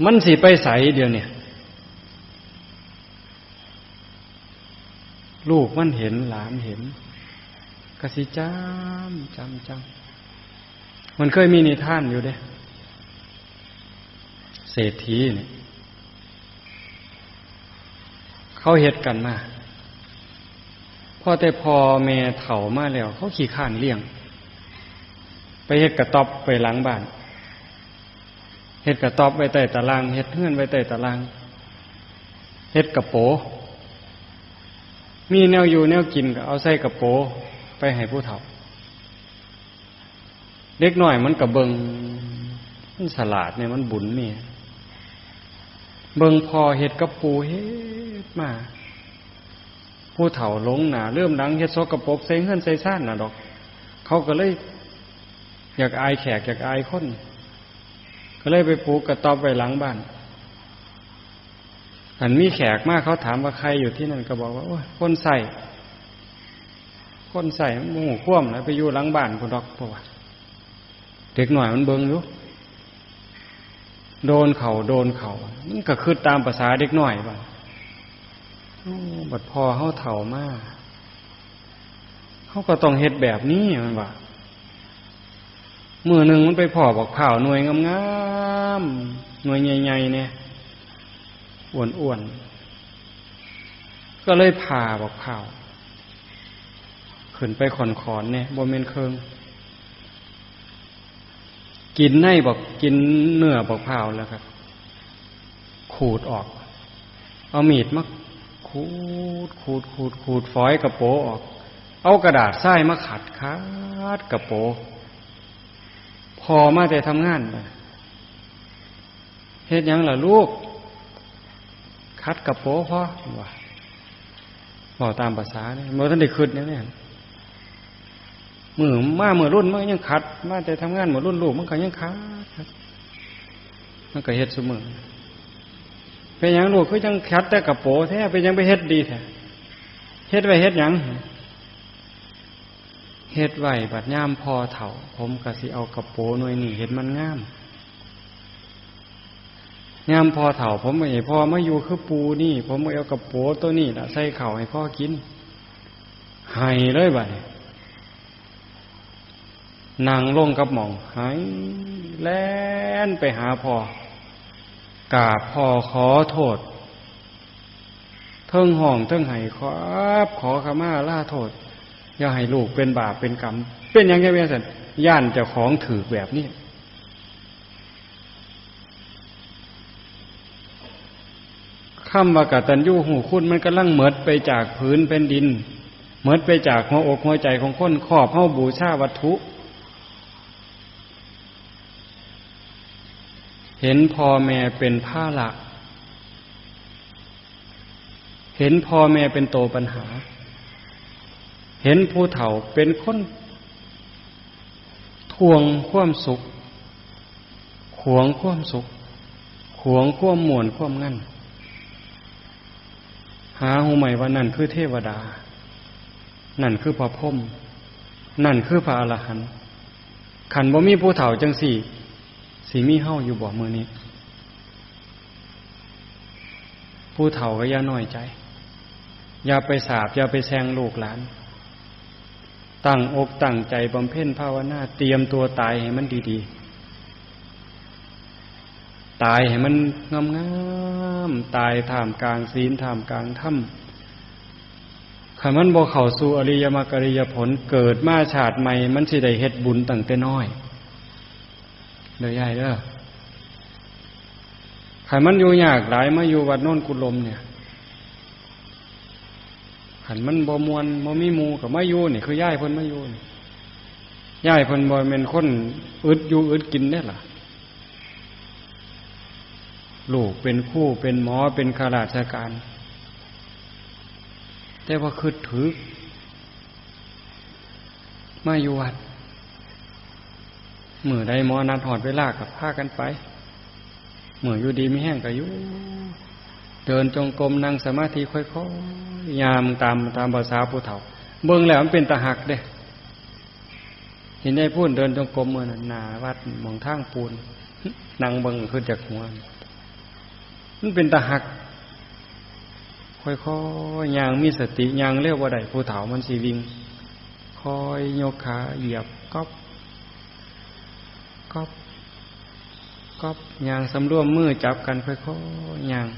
มันสิไปไสเดี๋ยวนี้ ลูกมันเห็น หลานเห็น ก็สิจำ จำ จำ มันเคยมีนิทานอยู่เด้ เศรษฐีนี่ เขาเฮ็ดกันมา พอแต่พ่อแม่เฒ่ามาแล้ว เขาขี้คร้านเลี้ยง ไปเฮ็ดกระต๊อบไว้หลังบ้าน เฮ็ดกระต๊อบไว้ใต้ตาราง เฮ็ดเฮือนไว้ใต้ตาราง เฮ็ดกระโป มีแนวอยู่แนวกินก็เอาใส่กระโปไปให้ผู้เฒ่า เด็กน้อยมันก็เบิ่ง มันฉลาดเนี่ย มันบุญมี เบิ่งพ่อเฮ็ดกับปู่เฮ็ดมา ผู้เฒ่าหลงหน้าลืมหลัง เฮ็ดสกปรกใส่เฮือนใส่ซานน่ะดอก เขาก็เลยอยากอายแขก อยากอายคน ก็เลยไปปลูกกระต๊อบไว้หลังบ้าน คันมีแขกมา เขาถามว่าใครอยู่ที่นั่น ก็บอกว่า "โอ้ย คนใช้ คนใช้ มันบ่ฮู้ความแล้ว ไปอยู่หลังบ้านพุ้นดอก" เพราะว่าเด็กน้อยมันเบิ่งอยู่ โดนเข้า โดนเข้า มันก็คิดตามประสาเด็กน้อยว่า "โอ้ บัดพ่อเฮาเฒ่ามา เฮาก็ต้องเฮ็ดแบบนี้" มันว่า มื้อหนึ่งมันไปพ้อบักพร้าวหน่วยงามๆ หน่วยใหญ่ๆ เนี่ย อ้วนๆ ก็เลยผ่าบักพร้าว ขึ้นไปขอนๆ เนี่ย บ่แม่นเคิ่ง กินในบัก กินเนื้อบักพร้าวแล้วก็ขูดออก เอามีดมาขูด ขูด ขูด ขูดฝอยกระโปออก เอากระดาษทรายมาขัด ขัดกระโป พ่อมาแต่ทำงานน่ะ "เฮ็ดหยังล่ะลูก" "ขัดกระโปรงพ่อ" ว่า เว้าตามภาษาเนี่ย บ่ทันได้คิดแนวนี้ มื้อมามื้อรุ่นมันยังขัด มาแต่ทำงานมื้อรุ่นลูกมันก็ยังขัด มันก็เฮ็ดซุมื้อ "เป็นหยังลูกคือจั่งขัดแต่กระโปรงแท้ เป็นหยังไปเฮ็ดดีแท้ เฮ็ดไว้เฮ็ดหยัง" "เฮ็ดไว้บัดยามพ่อเฒ่า ผมก็สิเอากระโปรงหน่วยนี้เฮ็ดมันงาม ยามพ่อเฒ่า ผมบ่ให้พ่อมาอยู่คือปู่นี่ ผมก็เอากระโปรงตัวนี้ล่ะใส่ข้าวให้พ่อกิน" ไห้เลยบัดนี้ นั่งลงกับหม่อง ไหแล่นไปหาพ่อ กราบพ่อขอโทษ เทิงฮ้องเทิงไห้ ครับ ขอขมาลาโทษ อย่าให้ลูกเป็นบาปเป็นกรรม เป็นหยังจั่งเป็นจั่งซั้น ย้านเจ้าของถืกแบบนี้ คำว่ากตัญญูรู้คุณมันกำลังหมดไปจากผืนแผ่นดิน หมดไปจากหัวอกหัวใจของคน ครอบเฮาบูชาวัตถุ เห็นพ่อแม่เป็นภาระ เห็นพ่อแม่เป็นตัวปัญหา เห็นผู้เฒ่าเป็นคนถ่วงความสุข ขวงความสุข ขวงความม่วนความงัน หาฮู้ไหมว่านั่นคือเทวดา นั่นคือพระพรหม นั่นคือพระอรหันต์ คันบ่มีผู้เฒ่าจั่งซี้ สิมีเฮาอยู่บ่มื้อนี้ ผู้เฒ่าก็อย่าน้อยใจ อย่าไปสาป อย่าไปแช่งลูกหลาน ตั้งอกตั้งใจบำเพ็ญภาวนา เตรียมตัวตายให้มันดีๆ ตายให้มันงามๆ ตายท่ามกลางศีล ท่ามกลางธรรม คันมันบ่เข้าสู่อริยมรรคอริยผล เกิดมาชาติใหม่ มันสิได้เฮ็ดบุญตั้งแต่น้อย เด้อยายเด้อ คันมันอยู่ยากหลาย มาอยู่วัดโนนกุลมเนี่ย คันมันบ่ม่วน บ่มีหมู่ก็มาอยู่นี่ คือยายเพิ่นมาอยู่นี่ ยายเพิ่นบ่แม่นคนอึดอยู่อึดกินเด้ล่ะ ลูกเป็นครู เป็นหมอ เป็นข้าราชการ แต่ว่าคิดถึก มาอยู่วัด มื้อใดหมอนัดฮอดเวลาก็พากันไป มื้ออยู่ดีมีแฮงก็อยู่ เดินจงกรม นั่งสมาธิ ค่อยๆ ย่างตาม ตามภาษาผู้เฒ่า เบิ่งแล้วมันเป็นตาฮักเด้ เห็นยายพูนเดินจงกรมมื้อนั้น หน้าวัดหม่องทางปูน นั่งเบิ่งขึ้นจากหัว มันเป็นตาฮัก ค่อยๆ ย่างมีสติ ย่างเร็วบ่ได้ ผู้เฒ่ามันสิวิ่ง ค่อยยกขาเหยียบก๊อบ ก๊อบ ก๊อบ ย่างสำรวม มือจับกัน ค่อยๆ ย่าง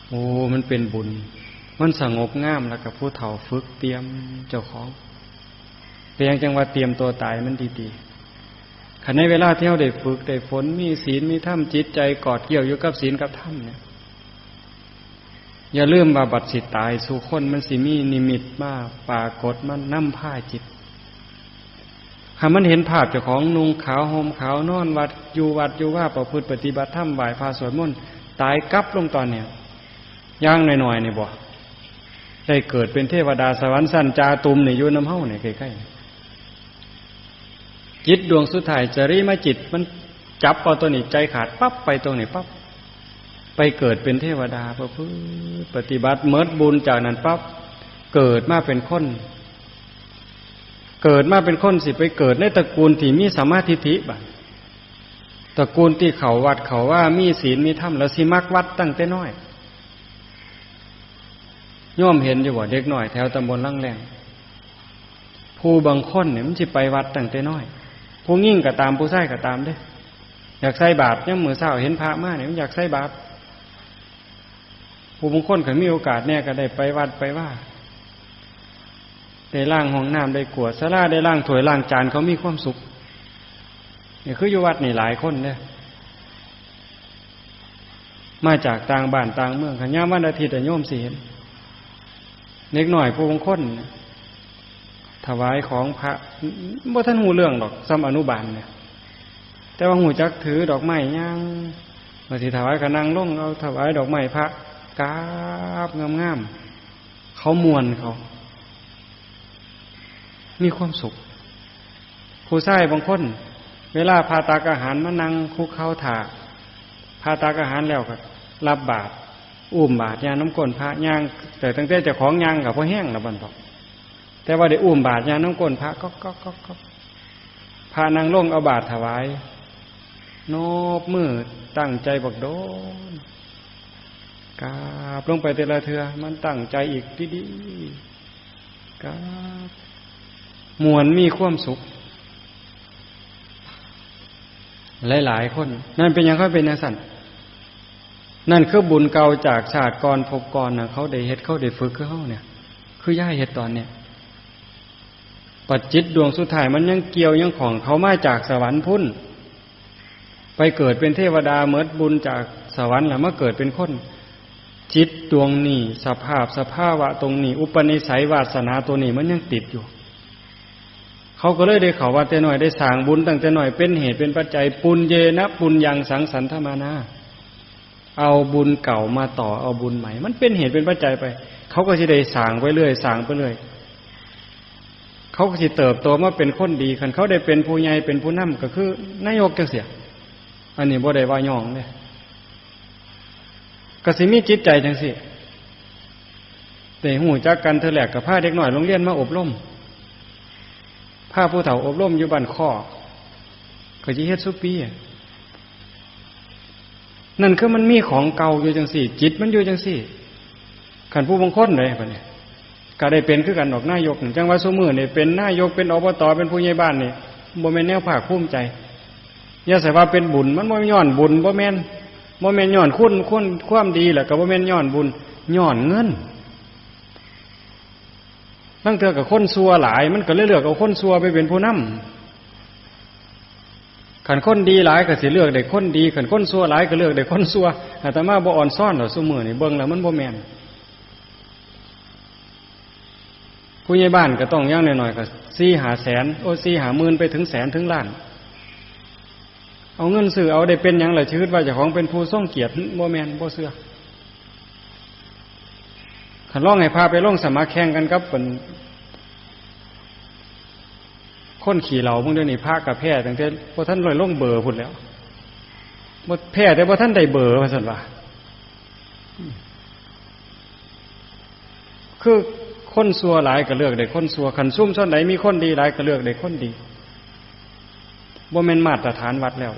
โอ้ มันเป็นบุญ มันสงบงาม แล้วก็ผู้เฒ่าฝึกเตรียมเจ้าของ เป็นหยังจั่งว่าเตรียมตัวตายมันดีๆ คันในเวลาที่เฮาได้ฝึกได้ฝน มีศีลมีธรรม จิตใจกอดเกี่ยวอยู่กับศีลกับธรรมเนี่ย อย่าลืมว่าบัดสิตายสู่คน มันสิมีนิมิตมาปรากฏ มานำพาจิต คันมันเห็นภาพเจ้าของนุ่งขาวห่มขาว นอนวัด อยู่วัดอยู่วา ประพฤติปฏิบัติธรรม ไหว้พระสวดมนต์ ตายกลับลงตอนเนี้ย อย่างน้อยๆ นี่บ่ ได้เกิดเป็นเทวดาสวรรค์ชั้นจาตุมนี่ อยู่นำเฮานี่ใกล้ๆ จิตดวงสุดท้าย จริมจิต มันจับเอาตัวนี้ ใจขาดปั๊บ ไปตรงนี้ปั๊บ ไปเกิดเป็นเทวดา ประพฤติปฏิบัติ หมดบุญจากนั้นปั๊บ เกิดมาเป็นคน เกิดมาเป็นคนสิไปเกิดในตระกูลที่มีสัมมาทิฏฐิบัด ตระกูลที่เข้าวัดเข้าวา มีศีลมีธรรม แล้วสิมักวัดตั้งแต่น้อย โยมเห็นอยู่บ่ เด็กน้อยแถวตำบลลังแลง ผู้บางคนเนี่ยมันสิไปวัดตั้งแต่น้อย ผู้หญิงก็ตาม ผู้ชายก็ตามเด้ อยากใส่บาตร ยามมื้อเช้าเห็นพระมาเนี่ยมันอยากใส่บาตร ผู้บางคนก็มีโอกาสแน่ก็ได้ไปวัดไปวา ได้ล้างห้องน้ำ ได้กวาดศาลา ได้ล้างถ้วยล้างจาน เขามีความสุข นี่คืออยู่วัดนี่หลายคนเด้ มาจากต่างบ้านต่างเมือง คันยามวันอาทิตย์อะโยมสิเห็น เด็กน้อยผู้บางคนน่ะ ถวายของพระ บ่ทันฮู้เรื่องดอก ส่ำอนุบาลเนี่ย แต่ว่าฮู้จักถือดอกไม้ย่าง ว่าสิถวายก็นั่งลง เอาถวายดอกไม้พระ กราบงามๆ เขาม่วนเขา มีความสุข ผู้ชายบางคน เวลาพระตักอาหารมานั่งคุกเข่าถ่า พระตักอาหารแล้วก็รับบาตร อุ้มบาตรย่างนำก้นพระ ย่าง แต่ตั้งแต่เจ้าของย่างก็พอแฮงแล้วบัดนี้ แต่ว่าได้อุ้มบาตรย่างนำก้นพระ ก๊อกก๊อกก๊อกก๊อก พระนั่งลงเอาบาตรถวาย นอบมือตั้งใจบักโดน กราบลงไปแต่ละเทื่อ มันตั้งใจอีกดีๆ กราบ ม่วนมีความสุข หลายๆคน นั่นเป็นหยังเขาเป็นจั่งซั้น นั่นคือบุญเก่าจากชาติก่อนภพก่อนนะ เขาได้เฮ็ด เขาได้ฝึกคือเฮาเนี่ย คือย้ายเฮ็ดตอนเนี่ย ปัจจิตดวงสุดท้ายมันยังเกี่ยวยังของเขามาจากสวรรค์พุ้น ไปเกิดเป็นเทวดาเมิดบุญจากสวรรค์แล้วมาเกิดเป็นคน จิตดวงนี้ สภาพสภาวะตรงนี้ อุปนิสัยวาสนาตัวนี้มันยังติดอยู่ เขาก็เลยได้เข้าวัดแต่น้อย ได้สร้างบุญตั้งแต่น้อย เป็นเหตุเป็นปัจจัย ปุญเยนะปุญญังสังสันทมานา เอาบุญเก่ามาต่อเอาบุญใหม่ มันเป็นเหตุเป็นปัจจัยไป เขาก็สิได้สร้างไปเรื่อย สร้างไปเรื่อย เขาก็สิเติบโตมาเป็นคนดี คันเขาได้เป็นผู้ใหญ่เป็นผู้นำก็คือนายกจั่งซี้ อันนี้บ่ได้ว่าหยองเด้ ก็สิมีจิตใจจั่งซี้ ได้ฮู้จักกันเทื่อแรกก็พาเด็กน้อยโรงเรียนมาอบรม พาผู้เฒ่าอบรมอยู่บ้านคอก ก็สิเฮ็ดซุปีอะ นั่นคือมันมีของเก่าอยู่จั่งซี้ จิตมันอยู่จั่งซี้ คันผู้บางคนเด้บัดนี้ ก็ได้เป็นคือกันดอกนายกนี่ จั่งว่าซุมื้อนี่เป็นนายก เป็น อบต เป็นผู้ใหญ่บ้านนี่ บ่แม่นแนวภาคภูมิใจ อย่าใส่ว่าเป็นบุญ มันบ่ย้อนบุญ บ่แม่น บ่แม่นย้อนคุณ คุณ ความดี แล้วก็บ่แม่นย้อนบุญ ย้อนเงิน ลางเทื่อก็คนชั่วหลาย มันก็เลยเลือกเอาคนชั่วไปเป็นผู้นำ คันคนดีหลายก็สิเลือกได้คนดี คันคนชั่วหลายก็เลือกได้คนชั่ว อาตมาบ่อ่อนซ้อนดอกซุมื้อนี่ เบิ่งแล้วมันบ่แม่น ผู้ใหญ่บ้านก็ต้องอย่างน้อยๆก็สี่ห้าแสน โอ้ สี่ห้าหมื่น ไปถึงแสนถึงล้าน เอาเงินซื้อเอา ได้เป็นหยังล่ะ ชีวิตว่าเจ้าของเป็นผู้ทรงเกียรติ บ่แม่น บ่เชื่อ คันลองให้พาไปลงสมัครแข่งกันกับเป็นคนขี้เหล้าพวกเดี๋ยวนี้ พระก็แพ้ตั้งแต่บ่ทันได้ลงเบอร์พุ้นแล้ว บ่ แพ้แต่บ่ทันได้เบอร์ ว่าซั่นว่า คือคนชั่วหลายก็เลือกได้คนชั่ว คันชุมชนใดมีคนดีหลายก็เลือกได้คนดี บ่แม่นมาตรฐานวัดแล้ว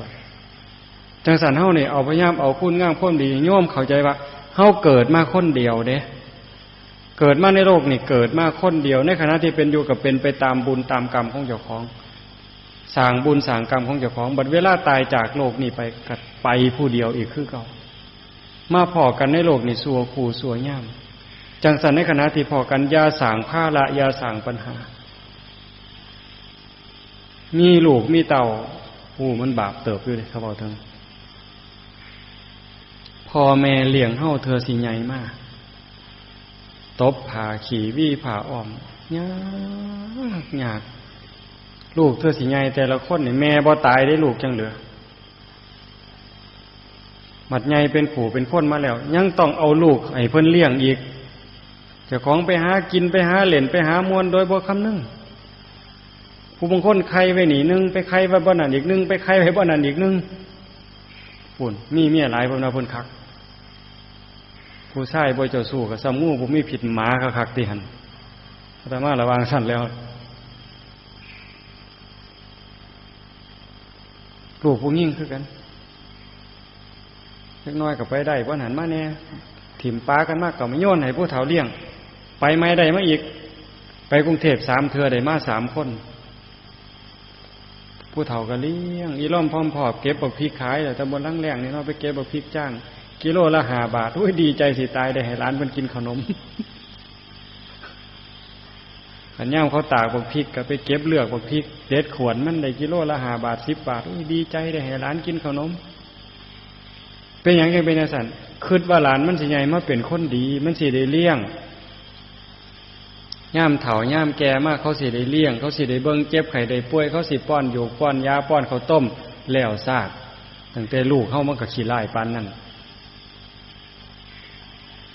จั่งซั้นเฮานี่เอาพยายามเอาคุณงามความดี โยมเข้าใจว่าเฮาเกิดมาคนเดียวเด้ เกิดมาในโลกนี่เกิดมาคนเดียว ในขณะที่เป็นอยู่ก็เป็นไปตามบุญตามกรรมของเจ้าของ สร้างบุญสร้างกรรมของเจ้าของ บัดเวลาตายจากโลกนี่ไปก็ไปผู้เดียวอีกคือเก่า มาพ้อกันในโลกนี่ชั่วครูชั่วยาม จั่งซั้นในขณะที่พ้อกันอย่าสร้างภาระอย่าสร้างปัญหา มีลูกมีเต้า โอ้ มันบาปเติบอยู่เด้ เขาเว้าถึง พ่อแม่เลี้ยงเฮาเทื่อสิใหญ่มา ตบผ้าขี้ หวีผ้าอ้อม ยาก ยาก ลูกเทื่อสิใหญ่แต่ละคนนี่ แม่บ่ตายเด้ ลูกจั่งเหลือ บัดใหญ่เป็นผู้เป็นคนมาแล้ว ยังต้องเอาลูกให้เพิ่นเลี้ยงอีก เจ้าของไปหากิน ไปหาเล่น ไปหาม่วนโดยบ่คำนึง ผู้บางคนไข่ไว้นี่หนึ่ง ไปไข่ไว้บ่นั่นอีกหนึ่ง ไปไข่ไว้บ่นั่นอีกหนึ่ง พุ้น มีเมียหลาย เพิ่นว่าเพิ่นคัก ผู้ชายบ่เจ้าชู้ก็ซ่ำงูบ่มีผิด หมาคักๆ ติหั่น อาตมาละวางซั่นแล้ว ลูกผู้หญิงคือกัน เล็กน้อยก็ไปได้ บ่หันมาแน่ ถิ่มปากันมาก็มาโยนให้ผู้เฒ่าเลี้ยง ไปใหม่ได้มาอีก ไปกรุงเทพฯ สามเทื่อได้มาสามคน ผู้เฒ่าก็เลี้ยง อีล่อมพร้อมพอบ เก็บบักพริกขายแหละ ตำบลหลังแล้งนี่เนาะ ไปเก็บบักพริกจ้าง กิโลละห้าบาท อุ้ย ดีใจสิตาย ได้ให้หลานเพิ่นกินขนม คันยามเขาตากบักพริกก็ไปเก็บเลือกบักพริก เด็ดขวนมัน ได้กิโลละห้าบาท สิบบาท อุ้ย ดีใจ ได้ให้หลานกินขนม เป็นหยังจั่งเป็นจั่งซั้น คิดว่าหลานมันสิใหญ่มาเป็นคนดี มันสิได้เลี้ยง ยามเฒ่ายามแก่มา เขาสิได้เลี้ยง เขาสิได้เบิ่งเจ็บไข้ได้ป่วย เขาสิป้อนอยู่ป้อนยา ป้อนข้าวต้ม แล้วซาก ตั้งแต่ลูกเฮามันก็ขี้ร้ายปานนั้น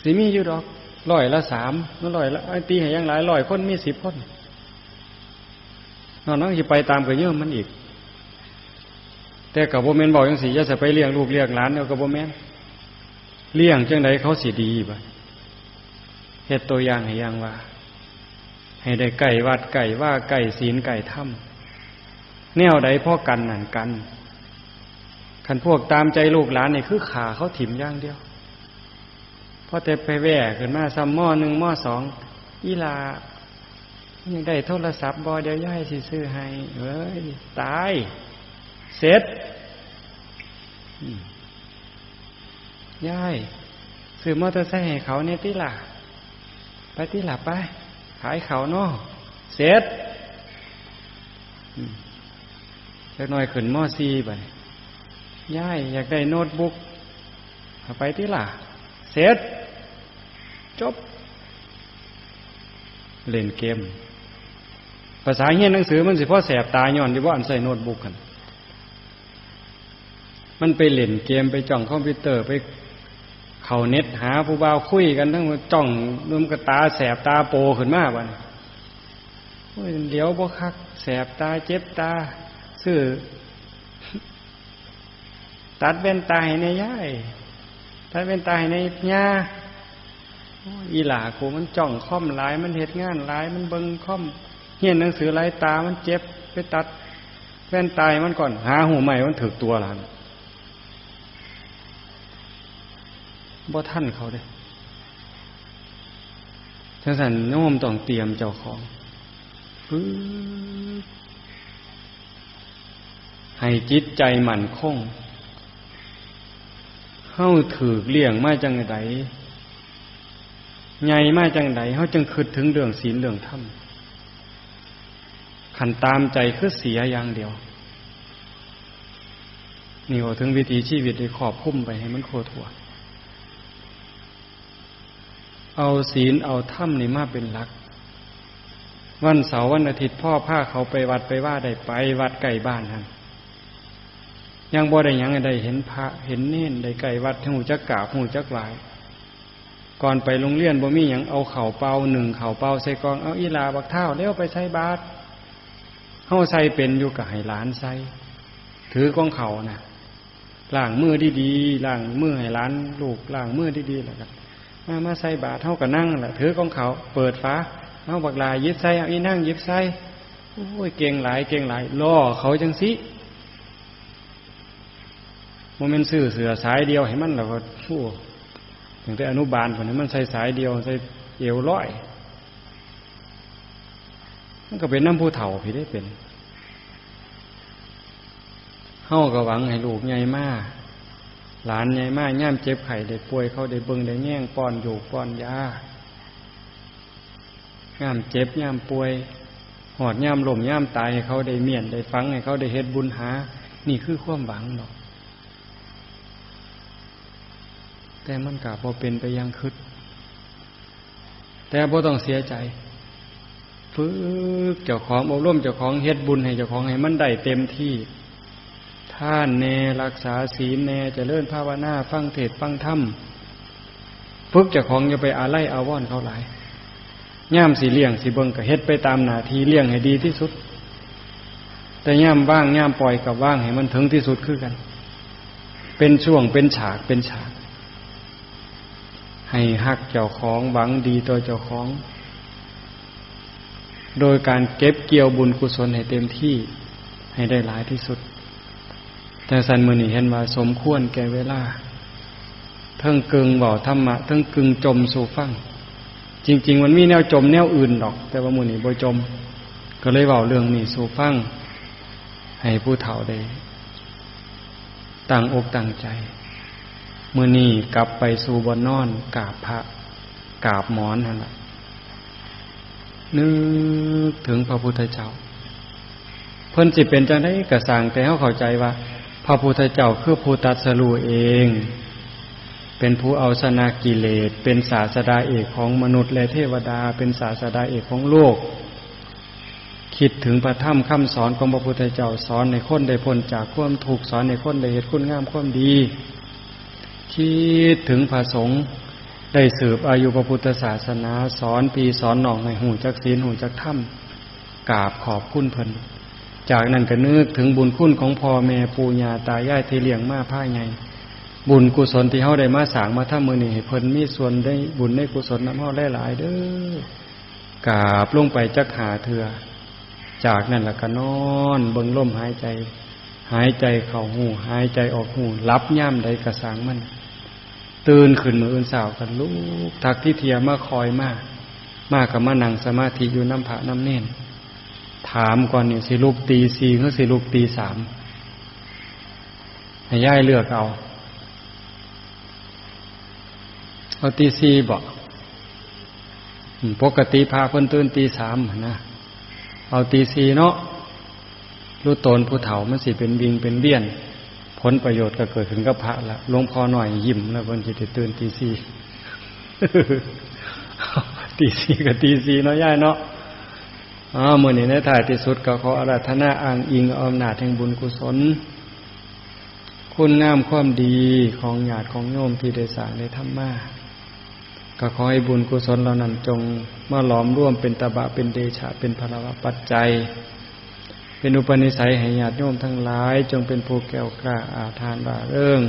สิมีอยู่ดอก ร้อยละสาม มันร้อยละ ไอ้ตีให้ยังหลาย ร้อยคนมีสิบคน นอกนั้นสิไปตามกระเยื่อมมันอีก แต่ก็บ่แม่นบอกจังซี่ อย่าสิไปเลี้ยงลูกเลี้ยงหลาน เอาก็บ่แม่น เลี้ยงจังใดเขาสิดีบ่ เฮ็ดตัวอย่างให้อย่างว่า ให้ได้ใกล้วัดใกล้วา ใกล้ศีลใกล้ธรรม แนวใดพอกันนั่นกัน คันพวกตามใจลูกหลานนี่คือฆ่าเขาถิ่มอย่างเดียว พอแต่ไปแว่ขึ้นมาซ้ำ ม.หนึ่ง ม.สอง อีหล่า อยากได้โทรศัพท์บ่ เดี๋ยวยายสิซื้อให้ เอ้ย ตาย เสร็จ อืม ยาย ซื้อมอเตอร์ไซค์ให้เขาเนี่ยติล่ะ ไปติล่ะ ไป ขายเขาเนาะ เสร็จ อืม จักหน่อยขึ้น ม.สี่ บัดนี้ ยาย อยากได้โน้ตบุ๊ก เอาไปติล่ะ เสร็จ จบ เล่นเกม ภาษาเรียนหนังสือมันสิพอแสบตาย้อนอยู่บ่ อันใส่โน้ตบุ๊กหั่น มันไปเล่นเกม ไปจ้องคอมพิวเตอร์ ไปเข้าเน็ตหาผู้บ่าวคุยกัน ทั้งจ้อง มันก็ตาแสบตาโปขึ้นมาบัดนี้ โอ้ย เหลียวบ่คัก แสบตา เจ็บตา ซื้อ ตัดแว่นตาให้แน่ยาย ตัดแว่นตาให้แน่ย่า โอ้ย อีหล่ากูมันจ้องคอมหลาย มันเฮ็ดงานหลาย มันเบิ่งคอม เรียนหนังสือหลาย ตามันเจ็บ ไปตัดแว่นตาให้มันก่อน หาฮู้ไหม มันถืกตัวล่ะ บ่ทันเขาเด้ จังซั่นโยมต้องเตรียมเจ้าของ ฝึกให้จิตใจมั่นคง เฮาถูกเลี้ยงมาจังใด ใหญ่มาจังใด เฮาจึงคิดถึงเรื่องศีลเรื่องธรรม คันตามใจคือเสียอย่างเดียว นี่เว้าถึงวิถีชีวิตที่ครอบคลุมไปให้มันทั่วทั่ว เอาศีลเอาธรรมนี่มาเป็นหลัก วันเสาร์วันอาทิตย์พ่อพาเขาไปวัดไปว่าได้ไปวัดใกล้บ้านหั่น ยังบ่ได้หยัง ได้เห็นพระเห็นเณร ได้ใกล้วัด ฮู้จักกราบ ฮู้จักไหว้ ก่อนไปโรงเรียนบ่มีหยัง เอาข้าวเปล่า นึ่งข้าวเปล่าใส่กล่อง เอาอีหล่าบักท้าว เร็วไปใส่บาตร เฮาใส่เป็นอยู่ก็ให้หลานใส่ ถือกล่องข้าวน่ะ ล้างมือดีๆ ล้างมือให้หลานลูก ล้างมือดีๆ แล้วก็มา มาใส่บาตร เฮาก็นั่งนั่นล่ะ ถือกล่องข้าว เปิดฝา เอาบักหล่าหยิบใส่ เอาอีนางหยิบใส่ โอ้ย เก่งหลาย เก่งหลาย ล้อเขาจังซี้ บ่แม่นซื้อเสื้อสายเดียวให้มัน แล้วก็ โอ้ ตั้งแต่อนุบาลพุ้น ให้มันใส่สายเดียว ใส่เอวลอย มันก็เป็นนำผู้เฒ่าพี้เด้เป็น เฮาก็หวังให้ลูกใหญ่มา หลานใหญ่มา ยามเจ็บไข้ได้ป่วย เขาได้เบิ่งได้แยง ป้อนยูกป้อนยา ยามเจ็บยามป่วย ฮอดยามล้มยามตาย ให้เขาได้เมี้ยนได้ฝัง ให้เขาได้เฮ็ดบุญหา นี่คือความหวังเนาะ แต่มันก็บ่เป็นไปอย่างคิด แต่บ่ต้องเสียใจ ฝึกเจ้าของ อบรมเจ้าของ เฮ็ดบุญให้เจ้าของ ให้มันได้เต็มที่ ทานแน่ รักษาศีลแน่ เจริญภาวนา ฟังเทศน์ฟังธรรม ฝึกเจ้าของอย่าไปอาลัยอาวรณ์เขาหลาย ยามสิเลี้ยงสิเบิ่งก็เฮ็ดไปตามหน้าที่ เลี้ยงให้ดีที่สุด แต่ยามวางยามปล่อยก็วางให้มันถึงที่สุดคือกัน เป็นช่วงเป็นฉากเป็นฉาก ให้ฮักเจ้าของ หวังดีต่อเจ้าของ โดยการเก็บเกี่ยวบุญกุศลให้เต็มที่ ให้ได้หลายที่สุด จังซั่นมื้อนี้เห็นว่าสมควรแก่เวลา เทิงกึ่งเว้าธรรมะ เทิงกึ่งจ่มสู่ฟัง จริงๆ มันมีแนวจ่มแนวอื่นดอก แต่ว่ามื้อนี้บ่จ่ม ก็เลยเว้าเรื่องนี้สู่ฟัง ให้ผู้เฒ่าได้ ตั้งอกตั้งใจ มื้อนี้กลับไปสู่บ่อนนอน กราบพระ กราบหมอนหั่นล่ะ นึกถึงพระพุทธเจ้า เพิ่นสิเป็นจังใดก็ซ่าง แต่เฮาเข้าใจว่า พระพุทธเจ้าคือผู้ตรัสรู้เอง เป็นผู้เอาชนะกิเลส เป็นศาสดาเอกของมนุษย์และเทวดา เป็นศาสดาเอกของโลก คิดถึงพระธรรมคำสอนของพระพุทธเจ้า สอนให้คนได้พ้นจากความทุกข์ สอนให้คนได้เฮ็ดคุณงามความดี คิดถึงพระสงฆ์ ได้สืบอายุพระพุทธศาสนา สอนพี่สอนน้องให้ฮู้จักศีลฮู้จักธรรม กราบขอบคุณเพิ่น จากนั้นก็นึกถึงบุญคุณของพ่อแม่ปู่ย่าตายายที่เลี้ยงมาพาใหญ่ บุญกุศลที่เฮาได้มาสร้างมาทำมื้อนี้ ให้เพิ่นมีส่วนได้บุญในกุศลนำเฮาหลายๆ เด้อ กราบลงไปจักห้าเทื่อ จากนั้นละก็นอนเบิ่งลมหายใจ หายใจเข้าฮู้ หายใจออกฮู้ หลับยามใดก็ซ่างมัน ตื่นขึ้นมื้ออื่นเช้าก็ลุก ทักทิเทียมาคอยมา มาก็มานั่งสมาธิอยู่นำพระนำเณร ถามก่อนนี่ สิลุกตีสี่หรือสิลุกตีสาม ให้ยายเลือกเอา เอาตีสี่บ่ อืม ปกติพระเพิ่นตื่นตีสามหั้นนะ เอาตีสี่เนาะ รู้ตนผู้เฒ่ามันสิเป็นวิงเป็นเวียน ผลประโยชน์ก็เกิดขึ้นกับพระละ หลวงพ่อน้อยยิ้มแล้ว เพิ่นสิได้ตื่นตีสี่ ตีสี่ก็ตีสี่เนาะยายเนาะ อ้าว มื้อนี้ในท้ายที่สุดก็ขออาราธนาอ้างอิงเอาอำนาจแห่งบุญกุศล คุณงามความดีของญาติของโยมที่ได้สร้างได้ทำมา ก็ขอให้บุญกุศลเหล่านั้นจงมาหลอมรวมเป็นตบะเป็นเดชะเป็นพลวะปัจจัย เป็นอุปนิสัยให้ญาติโยมทั้งหลาย จงเป็นผู้แกล้วกล้าอาถรรพ์ร่าเริง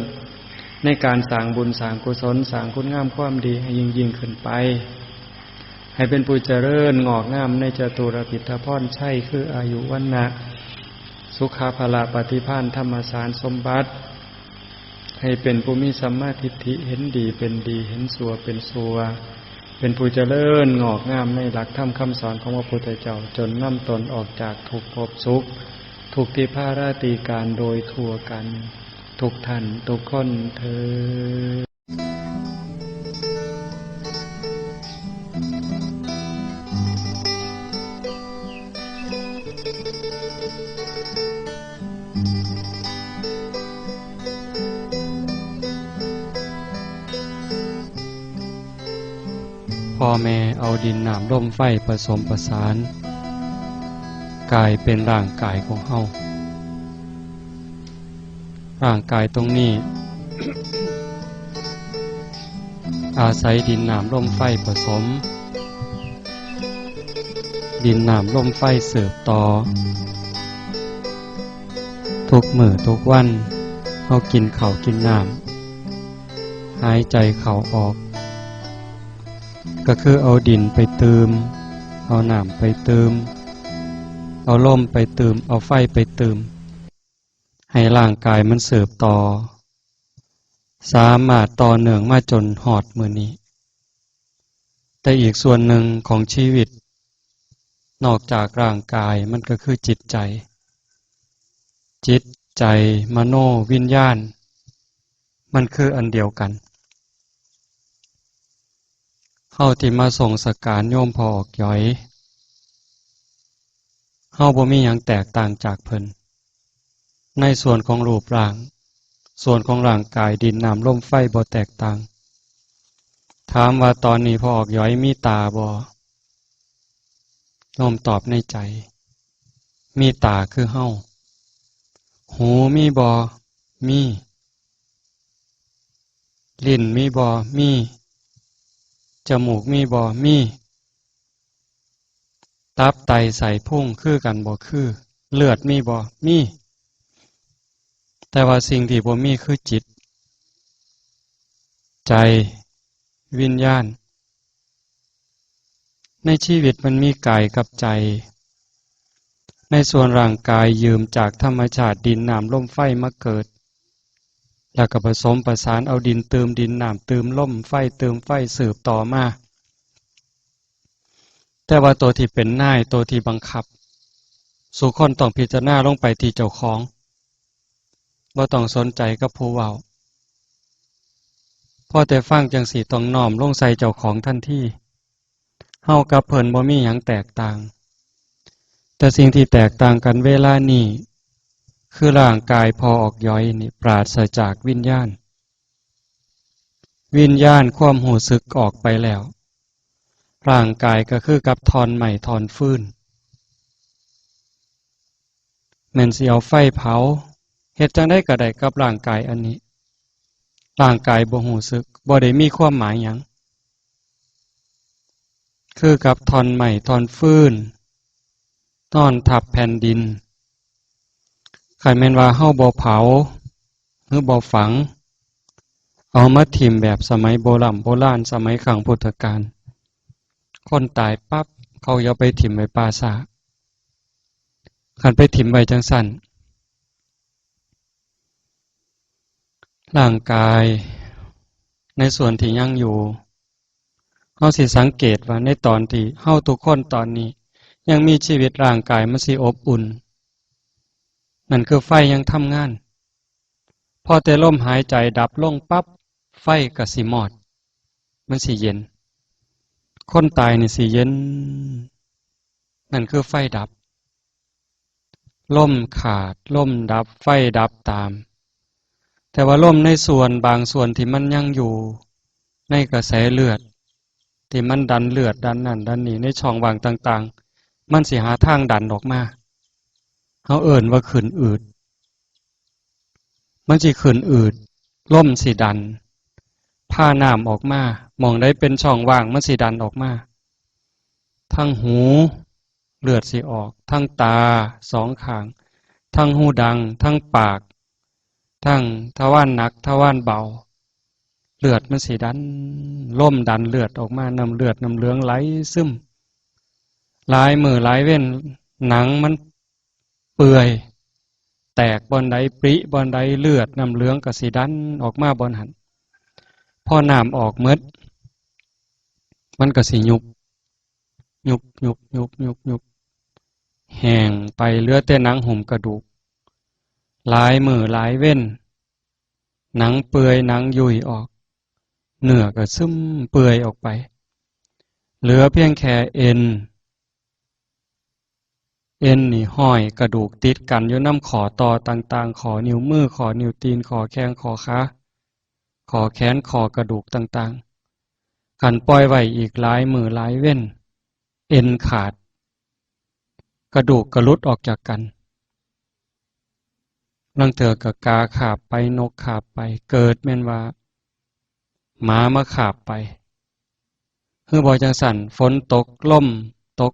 ในการสร้างบุญสร้างกุศลสร้างคุณงามความดีให้ยิ่งยิ่งขึ้นไป ให้เป็นผู้เจริญงอกงามในจตุรพิธพรชัย คืออายุวรรณะ สุขะพละปฏิภาณธรรมสารสมบัติ ให้เป็นผู้มีสัมมาทิฏฐิ เห็นดีเป็นดี เห็นชั่วเป็นชั่ว เป็นผู้เจริญงอกงามในหลักธรรมคำสอนของพระพุทธเจ้า จนนำตนออกจากทุกข์พบสุข ทุกข์ที่พาราตีการโดยทั่วกัน ทุกท่านทุกคนเทอญ พ่อแม่เอาดินน้ำลมไฟผสมประสาน กลายเป็นร่างกายของเฮา ร่างกายตรงนี้ อาศัยดินน้ำลมไฟผสม ดินน้ำลมไฟสืบต่อ ทุกมื้อทุกวัน เฮากินข้าวกินน้ำ หายใจเข้าออก ก็คือเอาดินไปตื่ม เอาน้ำไปตื่ม เอาลมไปตื่ม เอาไฟไปตื่ม ให้ร่างกายมันสืบต่อ สามารถต่อเนื่องมาจนฮอดมื้อนี้ แต่อีกส่วนหนึ่งของชีวิต นอกจากร่างกายมันก็คือจิตใจ จิตใจ มโนวิญญาณ มันคืออันเดียวกัน เฮาที่มาส่งสการโยมพ่อออกหยอย เฮาบ่มีหยังแตกต่างจากเพิ่น ในส่วนของรูปร่าง ส่วนของร่างกาย ดินน้ำลมไฟบ่แตกต่าง ถามว่าตอนนี้พ่อออกหยอยมีตาบ่ โยมตอบในใจ มีตาคือเฮา หูมีบ่ มี ลิ้นมีบ่ มี จมูกมีบ่ มี ตับไตไส้พุงคือกันบ่ คือ เลือดมีบ่ มี แต่ว่าสิ่งที่บ่มีคือจิต ใจ วิญญาณ ในชีวิตมันมีกายกับใจ ในส่วนร่างกายยืมจากธรรมชาติดินน้ำลมไฟมาเกิด แล้วก็ผสมประสานเอาดินตื่มดินน้ำตื่มลมไฟตื่มไฟสืบต่อมา แต่ว่าตัวที่เป็นนาย ตัวที่บังคับ สู่คนต้องพิจารณาลงไปที่เจ้าของ บ่ต้องสนใจกับผู้เว้า พอแต่ฟังจั่งซี้ต้องน้อมลงใส่เจ้าของทันที เฮากับเพิ่นบ่มีหยังแตกต่าง แต่สิ่งที่แตกต่างกันเวลานี้ คือร่างกายพ่อออกหยอยนี่ปราศจากวิญญาณ วิญญาณความรู้สึกออกไปแล้ว ร่างกายก็คือกับท่อนไม้ท่อนฟืน แม่นสิเอาไฟเผา เฮ็ดจั่งใดก็ได้กับร่างกายอันนี้ ร่างกายบ่รู้สึก บ่ได้มีความหมายหยัง คือกับท่อนไม้ท่อนฟืน นอนทับแผ่นดิน คันแม่นว่าเฮาบ่เผา หรือบ่ฝัง เอามาถิ่มแบบสมัยโบร่ำโบราณ สมัยครั้งพุทธกาล คนตายปั๊บ เขาเอาไปถิ่มไว้ป่าช้า คันไปถิ่มไว้จั่งซั้น ร่างกายในส่วนที่ยังอยู่ เฮาสิสังเกตว่าในตอนที่เฮาทุกคนตอนนี้ยังมีชีวิต ร่างกายมันสิอบอุ่น นั่นคือไฟยังทำงาน พอแต่ลมหายใจดับลงปั๊บ ไฟก็สิมอด มันสิเย็น คนตายนี่สิเย็น นั่นคือไฟดับ ลมขาด ลมดับ ไฟดับตาม แต่ว่าลมในส่วนบางส่วนที่มันยังอยู่ในกระแสเลือด ที่มันดันเลือดดันนั่นดันนี่ในช่องว่างต่างๆ มันสิหาทางดันออกมา เฮาเอิ้นว่าขึ้นอืด มันสิขึ้นอืด ลมสิดัน พาน้ำออกมา หม่องใดเป็นช่องว่างมันสิดันออกมา ทั้งหู เลือดสิออก ทั้งตาสองข้าง ทั้งหูดัง ทั้งปาก ทั้งทวารหนัก ทวารเบา เลือดมันสิดัน ลมดันเลือดออกมา น้ำเลือดน้ำเหลืองไหลซึม หลายมื้อหลายเว็น หนังมันเปื่อย แตกบ่อนใด ปริบ่อนใด เลือดน้ำเหลืองก็สิดันออกมาบ่อนหั้น พอน้ำออกหมด มันก็สิยุบ ยุบ ยุบ ยุบ ยุบ ยุบ แห้งไป เหลือแต่หนังหุ้มกระดูก หลายมื้อหลายเว็น หนังเปื่อย หนังยุ่ยออก เนื้อก็ซึมเปื่อยออกไป เหลือเพียงแค่เอ็น เอ็นนี่ห้อยกระดูกติดกันอยู่นำข้อต่อต่างๆ ข้อนิ้วมือ ข้อนิ้วตีน ข้อแข้ง ข้อขา ข้อแขน ข้อกระดูกต่างๆ คันปล่อยไว้อีกหลายมื้อหลายเว็น เอ็นขาด กระดูกก็หลุดออกจากกัน ลางเทื่อก็กาคาบไป นกคาบไป เกิดแม่นว่า หมามาคาบไป คือบ่จั่งซั้น ฝนตก ลมตก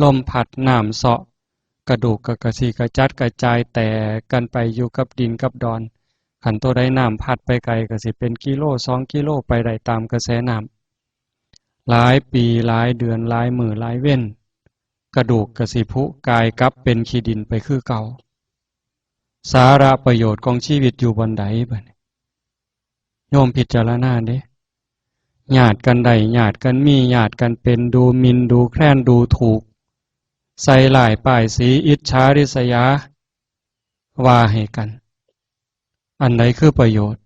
ลมพัด น้ำเซาะ กระดูกก็กระสิกระจัดกระจายแตกกันไปอยู่กับดินกับดอน คันตัวใดน้ำพัดไปไกลก็สิเป็นกิโลสองกิโลไปได้ตามกระแสน้ำ หลายปีหลายเดือนหลายมื้อหลายเว็น กระดูกก็สิผุกลายกลับเป็นขี้ดินไปคือเก่า สาระประโยชน์ของชีวิตอยู่บ่อนใดบัดนี้ โยมพิจารณาเด้ ญาติกันได้ ญาติกันมี ญาติกันเป็น ดูหมิ่น ดูแคลน ดูถูก ใส่ร้ายป้ายสี อิจฉาริษยา ว่าให้กัน อันใดคือประโยชน์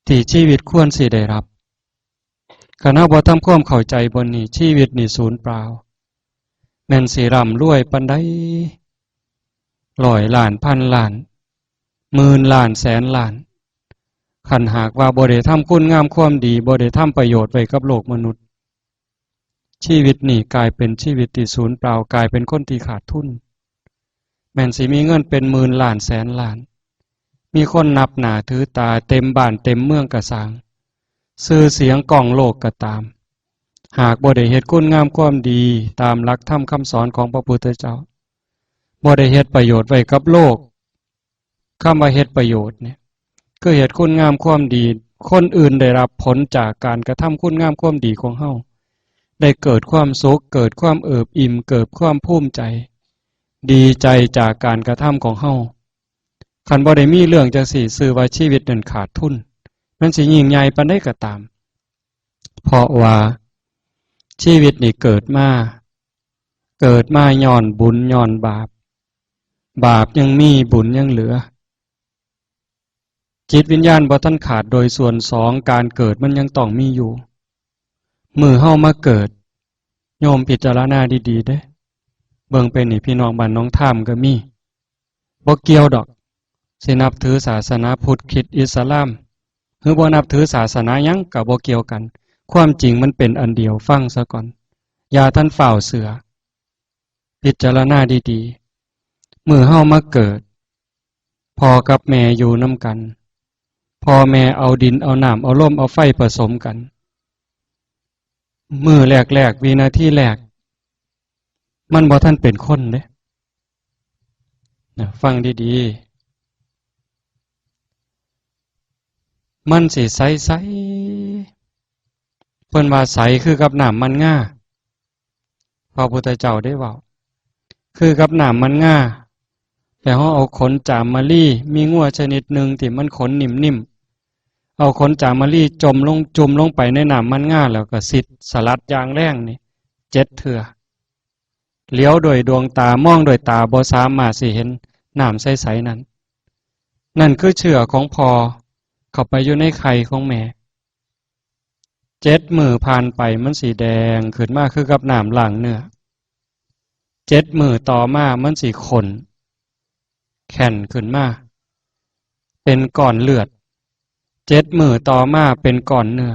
ที่ชีวิตควรสิได้รับ คันเฮาบ่ทำความเข้าใจบ่อนนี้ ชีวิตนี่สูญเปล่า แม่นสิร่ำรวยปานใด ร้อยล้าน พันล้าน หมื่นล้าน แสนล้าน คันหากว่าบ่ได้ทำคุณงามความดี บ่ได้ทำประโยชน์ไว้กับโลกมนุษย์ ชีวิตนี่กลายเป็นชีวิตที่สูญเปล่า กลายเป็นคนที่ขาดทุน แม่นสิมีเงินเป็นหมื่นล้านแสนล้าน มีคนนับหน้าถือตาเต็มบ้านเต็มเมืองกะซ่าง ชื่อเสียงก้องโลกก็ตาม หากบ่ได้เฮ็ดคุณงามความดีตามหลักธรรมคำสอนของพระพุทธเจ้า บ่ได้เฮ็ดประโยชน์ไว้กับโลก คำว่าเฮ็ดประโยชน์เนี่ย คือเฮ็ดคุณงามความดี คนอื่นได้รับผลจากการกระทำคุณงามความดีของเฮา ได้เกิดความสุข เกิดความเอิบอิ่ม เกิดความภูมิใจ ดีใจจากการกระทำของเฮา คันบ่ได้มีเรื่องจั่งซี้ ชื่อว่าชีวิตนั้นขาดทุน มันสิยิ่งใหญ่ปานใดก็ตาม เพราะว่าชีวิตนี่เกิดมา เกิดมาย้อนบุญย้อนบาป บาปยังมี บุญยังเหลือ จิตวิญญาณบ่ทันขาดโดยส่วนสอง การเกิดมันยังต้องมีอยู่ มื้อเฮามาเกิด โยมพิจารณาดีๆ เด้ เบิ่งไปนี่ พี่น้องบ้านหนองทามก็มี บ่เกี่ยวดอก สินับถือศาสนาพุทธ คริสต์ อิสลาม หรือบ่นับถือศาสนาหยังก็บ่เกี่ยวกัน ความจริงมันเป็นอันเดียว ฟังซะก่อน อย่าทันฟ้าวเชื่อ พิจารณาดีๆ มื้อเฮามาเกิด พ่อกับแม่อยู่นำกัน พ่อแม่เอาดินเอาน้ำเอาลมเอาไฟผสมกัน มื้อแรกๆ วินาทีแรก มันบ่ทันเป็นคนเด้ นะ ฟังดีๆ มันสิใสๆ เพิ่นว่าใสคือกับน้ำมันงา พระพุทธเจ้าได้เว้า คือกับน้ำมันงา แล้วเฮาเอาขนจามลี มีงัวชนิดหนึ่งที่มันขนนิ่มๆ เอาขนจามลีจมลง จุ่มลงไปในน้ำมันงา แล้วก็สิดสลัดอย่างแรงนี่ เจ็ดเทื่อ เหลียวด้วยดวงตา มองด้วยตา บ่สามารถสิเห็นน้ำใสๆ นั้น นั่นคือเชื้อของพ่อเข้าไปอยู่ในไข่ของแม่ เจ็ดมื้อผ่านไปมันสิแดงขึ้นมาคือกับน้ำล้างเนื้อ เจ็ดมื้อต่อมามันสิข้น แข็งขึ้นมา เป็นก้อนเลือด เจ็ดมื้อต่อมาเป็นก้อนเนื้อ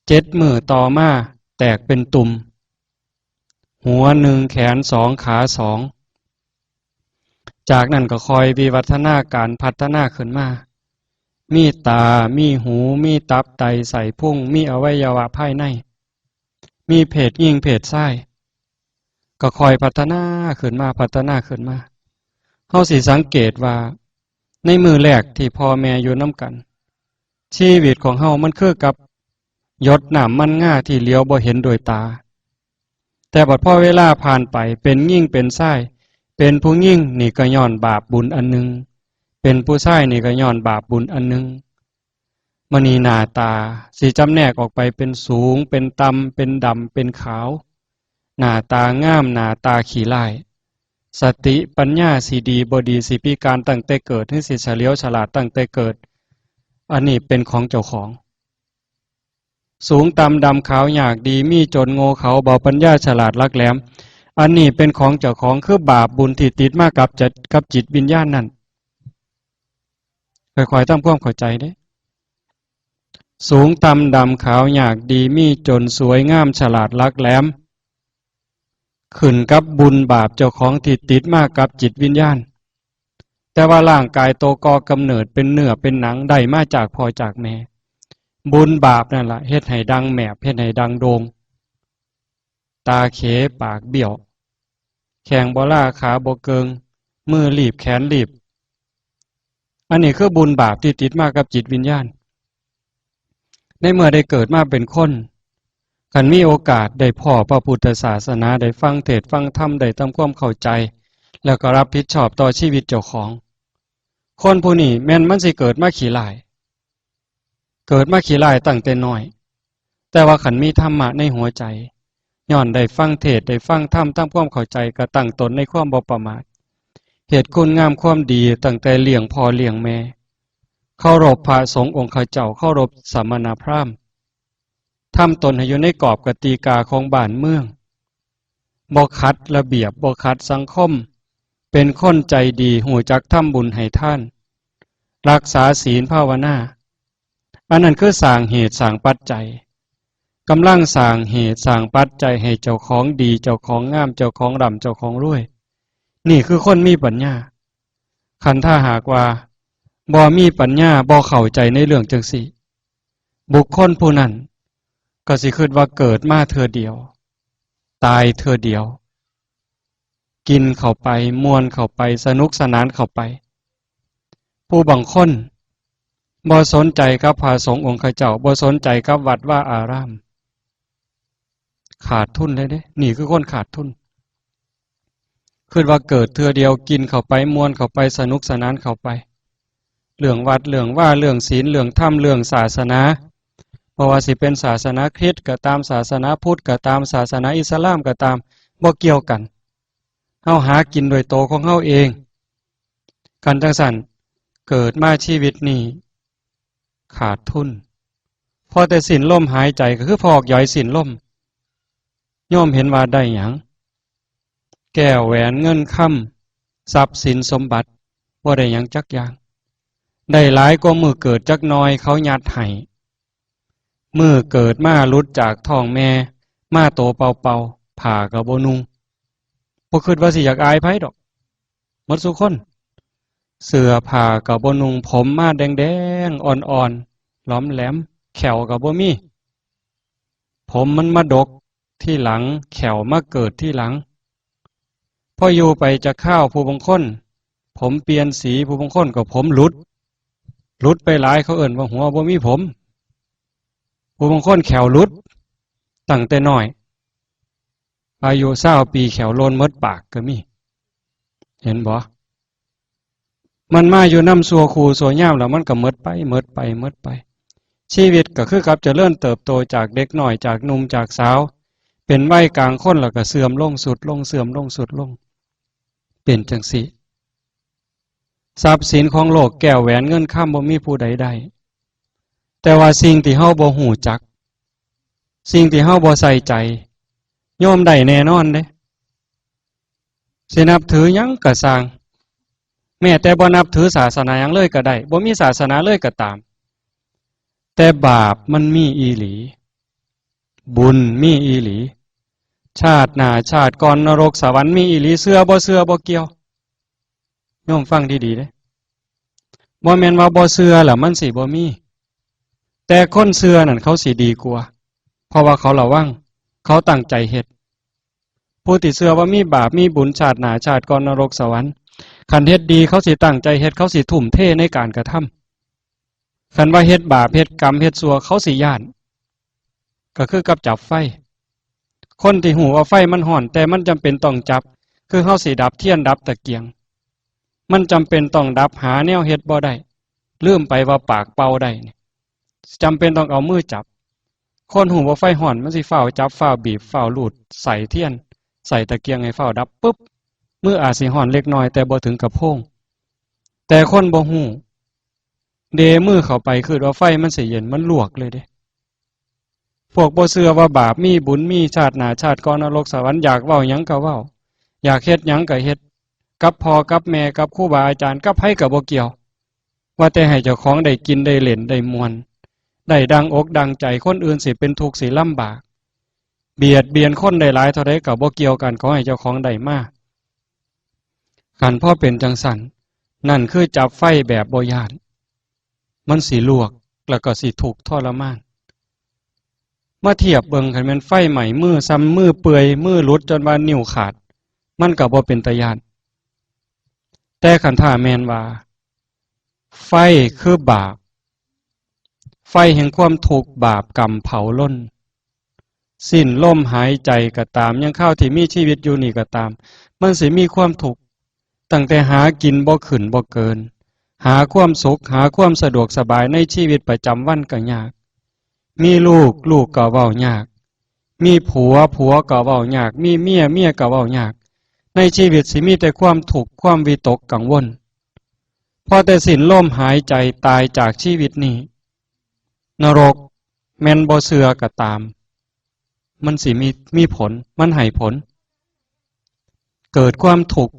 เจ็ดมื้อต่อมาแตกเป็นตุ่ม หัวหนึ่ง แขนสอง ขาสอง จากนั้นก็ค่อยวิวัฒนาการพัฒนาขึ้นมา มีตา มีหู มีตับไตไส้พุง มีอวัยวะภายใน มีเพศหญิงเพศชาย ก็ค่อยพัฒนาขึ้นมา พัฒนาขึ้นมา เฮาสิสังเกตว่า ในมื้อแรกที่พ่อแม่อยู่นำกัน ชีวิตของเฮามันคือกับหยดน้ำมันงาที่เหลียวบ่เห็นด้วยตา แต่บัดพอเวลาผ่านไป เป็นหญิงเป็นชาย เป็นผู้หญิงนี่ก็ย้อนบาปบุญอันหนึ่ง เป็นผู้ชายนี่ก็ย้อนบาปบุญอันหนึ่ง มื้อนี้หน้าตาสิจำแนกออกไปเป็นสูง เป็นต่ำ เป็นดำ เป็นขาว หน้าตางาม หน้าตาขี้ร้าย สติปัญญาสิดีบ่ดี สิพิการตั้งแต่เกิด หรือสิเฉลียวฉลาดตั้งแต่เกิด อันนี้เป็นของเจ้าของ สูงต่ำดำขาว ยากดีมีจน โง่เขลาเบาปัญญา ฉลาดหลักแหลม อันนี้เป็นของเจ้าของ คือบาปบุญที่ติดมากับจิต กับจิตวิญญาณนั่น ค่อยๆทำความเข้าใจเด้ สูงต่ำดำขาว ยากดีมีจน สวยงามฉลาดหลักแหลม ขึ้นกับบุญบาปเจ้าของที่ติดมากับจิตวิญญาณ แต่ว่าร่างกายตัวก่อกำเนิดเป็นเนื้อเป็นหนังได้มาจากพ่อจากแม่ บุญบาปนั่นล่ะเฮ็ดให้ดังแหมบ เฮ็ดให้ดังโด่ง ตาเข ปากเบี้ยว แข้งบ่ลา ขาบ่เกิง มือลีบ แขนลีบ อันนี้คือบุญบาปที่ติดมากับจิตวิญญาณ ในเมื่อได้เกิดมาเป็นคน คันมีโอกาสได้พ้อพระพุทธศาสนา ได้ฟังเทศน์ฟังธรรม ได้ทำความเข้าใจ แล้วก็รับผิดชอบต่อชีวิตเจ้าของ คนผู้นี้แม่นมันสิเกิดมาขี้ร้าย เกิดมาขี้ร้ายตั้งแต่น้อย แต่ว่าคันมีธรรมะในหัวใจ ย้อนได้ฟังเทศน์ ได้ฟังธรรม ทำความเข้าใจ ก็ตั้งตนในความบ่ประมาท เฮ็ดคุณงามความดีตั้งแต่เลี้ยงพ่อเลี้ยงแม่ เคารพพระสงฆ์องค์ข้าเจ้า เคารพสมณพราหมณ์ ทำตนให้อยู่ในกรอบกติกาของบ้านเมือง บ่ขัดระเบียบ บ่ขัดสังคม เป็นคนใจดี ฮู้จักทำบุญให้ทาน รักษาศีลภาวนา อันนั้นคือสร้างเหตุสร้างปัจจัย กำลังสร้างเหตุสร้างปัจจัยให้เจ้าของดี เจ้าของงาม เจ้าของร่ำ เจ้าของรวย นี่คือคนมีปัญญา คันถ้าหากว่าบ่มีปัญญา บ่เข้าใจในเรื่องจั่งซี้ บุคคลผู้นั้นก็สิคิดว่าเกิดมาเทื่อเดียว ตายเทื่อเดียว กินเข้าไป ม่วนเข้าไป สนุกสนานเข้าไป ผู้บางคนบ่สนใจกับพระสงฆ์องค์ข้าเจ้า บ่สนใจกับวัดวาอาราม ขาดทุนเลยเด้ นี่คือคนขาดทุน คิดว่าเกิดเทื่อเดียว กินเข้าไป ม่วนเข้าไป สนุกสนานเข้าไป เรื่องวัด เรื่องวา เรื่องศีล เรื่องธรรม เรื่องศาสนา บ่ว่าสิเป็นศาสนาคริสต์ก็ตาม ศาสนาพุทธก็ตาม ศาสนาอิสลามก็ตาม บ่เกี่ยวกัน เฮาหากินด้วยโตของเฮาเอง คันจั่งซั้น เกิดมาชีวิตนี้ ขาดทุน พอแต่สิ้นลมหายใจก็คือพอกหยอยสิ้นลม โยมเห็นว่าได้หยัง แก้วแหวนเงินคำ ทรัพย์สินสมบัติ บ่ได้หยังจักอย่าง ได้หลายกว่ามื้อเกิดจักหน่อย เขายัดให้ มื้อเกิดมาหลุดจากท้องแม่ มาโตเปล่าๆ ผ้าก็บ่นุ่ง บ่คิดว่าสิอยากอายไผดอก หมดซุคน เสื้อผ้าก็บ่นุ่ง ผมมาแดงๆ อ่อนๆ หลอมแหลม แข้วก็บ่มี ผมมันมาดกทีหลัง แข้วมาเกิดทีหลัง พออยู่ไปจักคราว ผู้บางคน ผมเปลี่ยนสี ผู้บางคนก็ผมหลุด หลุดไปหลาย เขาเอิ้นว่าหัวบ่มีผม ผู้บางคนแข้วหลุด ตั้งแต่น้อย อายุซาวปีแข้วโลนหมดปากก็มี เห็นบ่ มันมาอยู่นำชั่วครูชั่วยามแล้วมันก็หมดไป หมดไป หมดไป ชีวิตก็คือกับเจริญเติบโตจากเด็กน้อย จากหนุ่ม จากสาว เป็นวัยกลางคนแล้วก็เสื่อมลง ทรุดลง เสื่อมลง ทรุดลง เป็นจั่งซี้ ทรัพย์สินของโลกแก้วแหวนเงินคำบ่มีผู้ใดได้ แต่ว่าสิ่งที่เฮาบ่ฮู้จัก สิ่งที่เฮาบ่ใส่ใจ โยมได้แน่นอนเด้ สินับถือหยังก็ซ่าง แม้แต่บ่นับถือศาสนาหยังเลยก็ได้ บ่มีศาสนาเลยก็ตาม แต่บาปมันมีอีหลี บุญมีอีหลี ชาติหน้าชาติก่อนนรกสวรรค์มีอีหลี เชื่อบ่เชื่อบ่เกี่ยว โยมฟังดีๆเด้ บ่แม่นว่าบ่เชื่อแล้วมันสิบ่มี แต่คนเชื่อนั่นเขาสิดีกว่า เพราะว่าเขาระวัง เขาตั้งใจเฮ็ด ผู้ที่เชื่อว่ามีบาปมีบุญชาติหน้าชาติก่อนนรกสวรรค์ คันเฮ็ดดีเขาสิตั้งใจเฮ็ด เขาสิทุ่มเทในการกระทำ คันว่าเฮ็ดบาปเฮ็ดกรรมเฮ็ดชั่วเขาสิย้าน ก็คือกับจับไฟ คนที่ฮู้ว่าไฟมันร้อน แต่มันจำเป็นต้องจับ คือเฮาสิดับเทียนดับตะเกียง มันจำเป็นต้องดับ หาแนวเฮ็ดบ่ได้ ลืมไปว่าปากเป่าได้นี่ จำเป็นต้องเอามือจับ คนฮู้ว่าไฟร้อนมันสิฟ้าวจับฟ้าวบีบฟ้าวลูดใส่เทียน ใส่ตะเกียงให้ฟ้าวดับปุ๊บ มืออาจสิร้อนเล็กน้อยแต่บ่ถึงกับโพง แต่คนบ่ฮู้ เดมือเข้าไปคิดว่าไฟมันสิเย็น มันลวกเลยเด้ พวกบ่เชื่อว่าบาปมีบุญมีชาติหน้าชาติก่อนนรกสวรรค์ อยากเว้าหยังก็เว้า อยากเฮ็ดหยังก็เฮ็ด กับพ่อกับแม่กับครูบาอาจารย์กับไผก็บ่เกี่ยว ว่าแต่ให้เจ้าของได้กินได้เล่นได้ม่วน ได้ดังอกดังใจ คนอื่นสิเป็นทุกข์สิลำบาก เบียดเบียนคนได้หลายเท่าใดก็บ่เกี่ยวกัน ขอให้เจ้าของได้มา คันพอเป็นจั่งซั้น นั่นคือจับไฟแบบบ่ย้าน มันสิลวกแล้วก็สิทุกข์ทรมาน มาเทียบเบิ่ง คันแม่นไฟไหม้มือ ส่ำมือเปื่อย มือหลุดจนว่านิ้วขาด มันก็บ่เป็นตาย้าน แต่คันถ้าแม่นว่า ไฟคือบาป ไฟแห่งความทุกข์บาปกรรมเผาลน สิ้นลมหายใจก็ตาม ยังคราวที่มีชีวิตอยู่นี่ก็ตาม มันสิมีความทุกข์ ตั้งแต่หากินบ่ขึ้นบ่เกิน หาความสุข หาความสะดวกสบายในชีวิตประจำวันก็ยาก มีลูก ลูกก็เว้ายาก มีผัว ผัวก็เว้ายาก มีเมีย เมียก็เว้ายาก ในชีวิตสิมีแต่ความทุกข์ ความวิตกกังวล พอแต่สิ้นลมหายใจตายจากชีวิตนี้ นรกแม่นบ่เชื่อก็ตาม มันสิมี มีผล มันให้ผล เกิดความทุกข์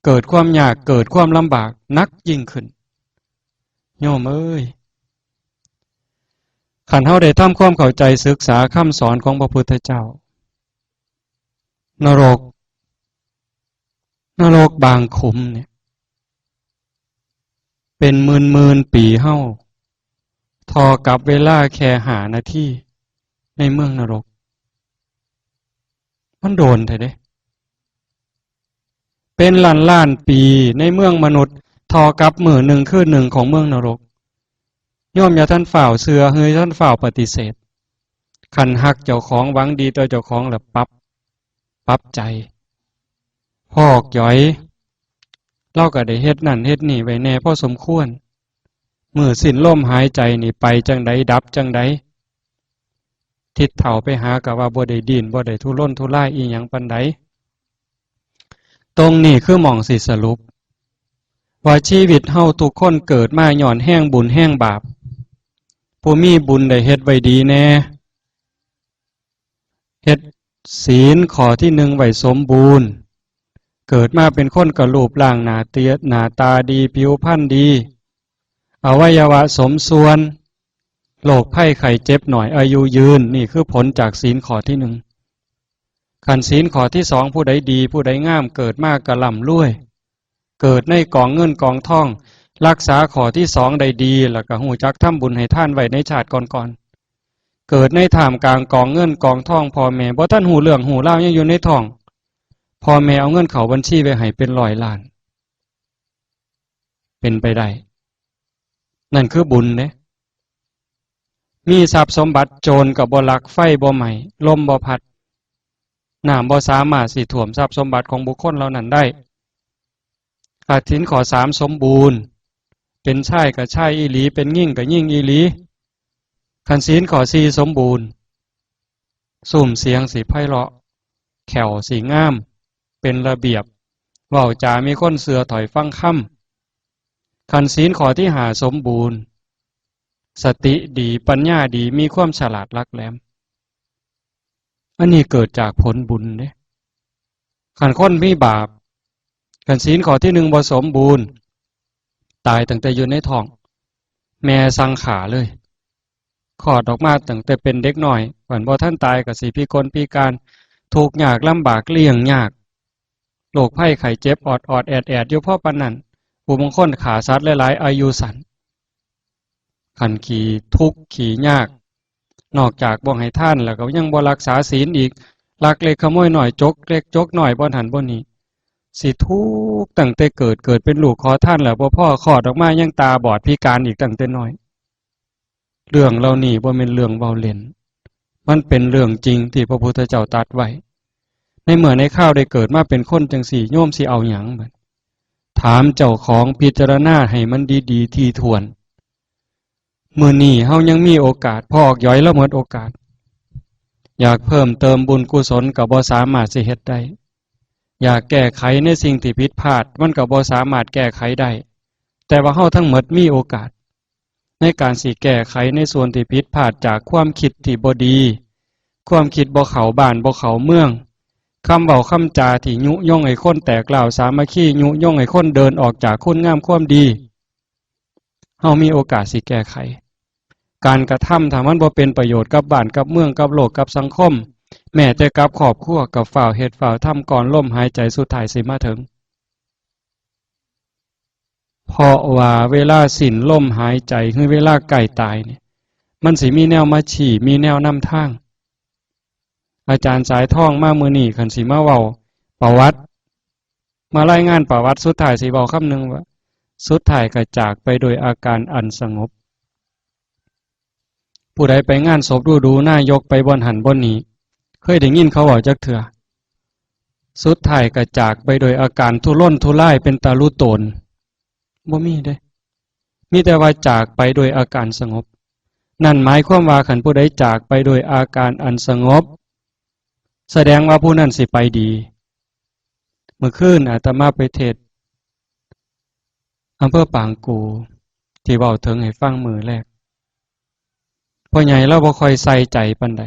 เกิดความยาก เกิดความลำบากหนักยิ่งขึ้น โยมเอ้ย คันเฮาได้ทำความเข้าใจศึกษาคำสอนของพระพุทธเจ้า นรก นรกบางขุมเนี่ย เป็นหมื่นๆปีเฮา เท่ากับเวลาแค่ห้านาทีในเมืองนรก มันโดนแท้เด้ เป็นล้านๆปีในเมืองมนุษย์ เท่ากับมื้อหนึ่งคืนหนึ่งของเมืองนรก โยมอย่าทันฟ้าวเชื่อ หรืออย่าทันฟ้าวปฏิเสธ คันฮักเจ้าของ หวังดีต่อเจ้าของ แล้วปรับ ปรับใจ พอกหยอย ลาวก็ได้เฮ็ดนั่นเฮ็ดนี่ไว้แน่พอสมควร มื้อสิ้นลมหายใจนี่ไปจั่งใด ดับจั่งใด ทิดเฒ่าไปหาก็ว่าบ่ได้ดิ้น บ่ได้ทุรนทุรายอิหยังปานใด ตรงนี้คือหม่องสิสรุป ว่าชีวิตเฮาทุกคนเกิดมาย้อนแฮงบุญแฮงบาป ผู้มีบุญได้เฮ็ดไว้ดีแน่ เฮ็ดศีลข้อที่หนึ่งไว้สมบูรณ์ เกิดมาเป็นคนก็รูปร่างหน้าเตีย หน้าตาดี ผิวพรรณดี อวัยวะสมส่วน โรคภัยไข้เจ็บน้อย อายุยืน นี่คือผลจากศีลข้อที่หนึ่ง คันศีลข้อที่สอง ผู้ใดดี ผู้ใดงาม เกิดมาก็ร่ำรวย เกิดในกองเงินกองทอง รักษาข้อที่สองได้ดี แล้วก็ฮู้จักทำบุญให้ทานไว้ในชาติก่อนๆ เกิดในท่ามกลางกองเงินกองทอง พ่อแม่บ่ทันฮู้เรื่องฮู้ราว ยังอยู่ในท้อง พ่อแม่เอาเงินเข้าบัญชีไว้ให้เป็นร้อยล้าน เป็นไปได้ นั่นคือบุญเด้ มีทรัพย์สมบัติ โจรก็บ่ลัก ไฟบ่ไหม้ ลมบ่พัด น้ำบ่สามารถสิท่วมทรัพย์สมบัติของบุคคลเหล่านั้นได้ คันศีลข้อสามสมบูรณ์ เป็นชายก็ชายอีหลี เป็นหญิงก็หญิงอีหลี คันศีลข้อสี่สมบูรณ์ ซุ่มเสียงสิไพเราะ แข้วสิงาม เป็นระเบียบ เว้าจามีคนเชื่อถ้อยฟังคำ คันศีลข้อที่ห้าสมบูรณ์ สติดี ปัญญาดี มีความฉลาดหลักแหลม อันนี้เกิดจากผลบุญเด้ คันคนมีบาป คันศีลข้อที่หนึ่งบ่สมบูรณ์ ตายตั้งแต่อยู่ในท้อง แม่สั่งฆ่าเลย คลอดออกมาตั้งแต่เป็นเด็กน้อย คันบ่ทันตายก็สิพิกลพิการ ทุกข์ยากลำบาก เลี้ยงยาก โรคภัยไข้เจ็บออดๆแอดๆอยู่พอปานนั้น ผู้บางคนฆ่าสัตว์หลายๆ อายุสั้น คันขี้ทุกข์ขี้ยาก นอกจากบ่ให้ทานแล้วก็ยังบ่รักษาศีลอีก ลักเล็กขโมยน้อย จกเล็กจกน้อย บ่หั้นบ่นี่ สิทุกข์ตั้งแต่เกิด เกิดเป็นลูกขอทานแล้วบ่พอ คลอดออกมายังตาบอดพิการอีกตั้งแต่น้อย เรื่องเหล่านี้บ่แม่นเรื่องเว้าเล่น มันเป็นเรื่องจริงที่พระพุทธเจ้าตรัสไว้ ในเมื่อในคราวได้เกิดมาเป็นคนจังซี้ โยมสิเอาหยังบัด ถามเจ้าของ พิจารณาให้มันดีๆ ถี่ถ้วน มื้อนี้เฮายังมีโอกาส พ่อออกหยอยลาวหมดโอกาส อยากเพิ่มเติมบุญกุศลก็บ่สามารถสิเฮ็ดได้ อยากแก้ไขในสิ่งที่ผิดพลาด มันก็บ่สามารถแก้ไขได้ แต่ว่าเฮาทั้งหมดมีโอกาส ในการสิแก้ไขในส่วนที่ผิดพลาดจากความคิดที่บ่ดี ความคิดบ่เข้าบ้านบ่เข้าเมือง คำเว้าคำจาที่ยุยงให้คนแตกร้าวสามัคคี ยุยงให้คนเดินออกจากคุณงามความดี เฮามีโอกาสสิแก้ไข การกระทำถ้ามันบ่เป็นประโยชน์กับบ้านกับเมืองกับโลกกับสังคม แม้แต่กับครอบครัวก็ฟ้าวเฮ็ดฟ้าวทำก่อนลมหายใจสุดท้ายสิมาถึง เพราะว่าเวลาสิ้นลมหายใจ คือเวลาใกล้ตายเนี่ย มันสิมีแนวมาชี้ มีแนวนำทาง อาจารย์สายทองมามื้อนี้ คันสิมาเว้าประวัติ มารายงานประวัติ สุดท้ายสิเว้าคำหนึ่งว่า สุดท้ายก็จากไปโดยอาการอันสงบ ผู้ใดไปงานศพดูๆ นายกไปบ่อนหั้นบ่อนนี้ เคยได้ยินเขาเว้าจักเทื่อ สุดท้ายก็จากไปโดยอาการทุรนทุรายเป็นตาลุโตน บ่มีเด้ มีแต่ว่าจากไปโดยอาการสงบ นั่นหมายความว่าคันผู้ใดจากไปโดยอาการอันสงบ แสดงว่าผู้นั้นสิไปดี เมื่อคืนอาตมาไปเทศน์อำเภอปางกู ที่เว้าถึงให้ฟังมื้อแรก พ่อใหญ่ลาวบ่ค่อยใส่ใจปานใด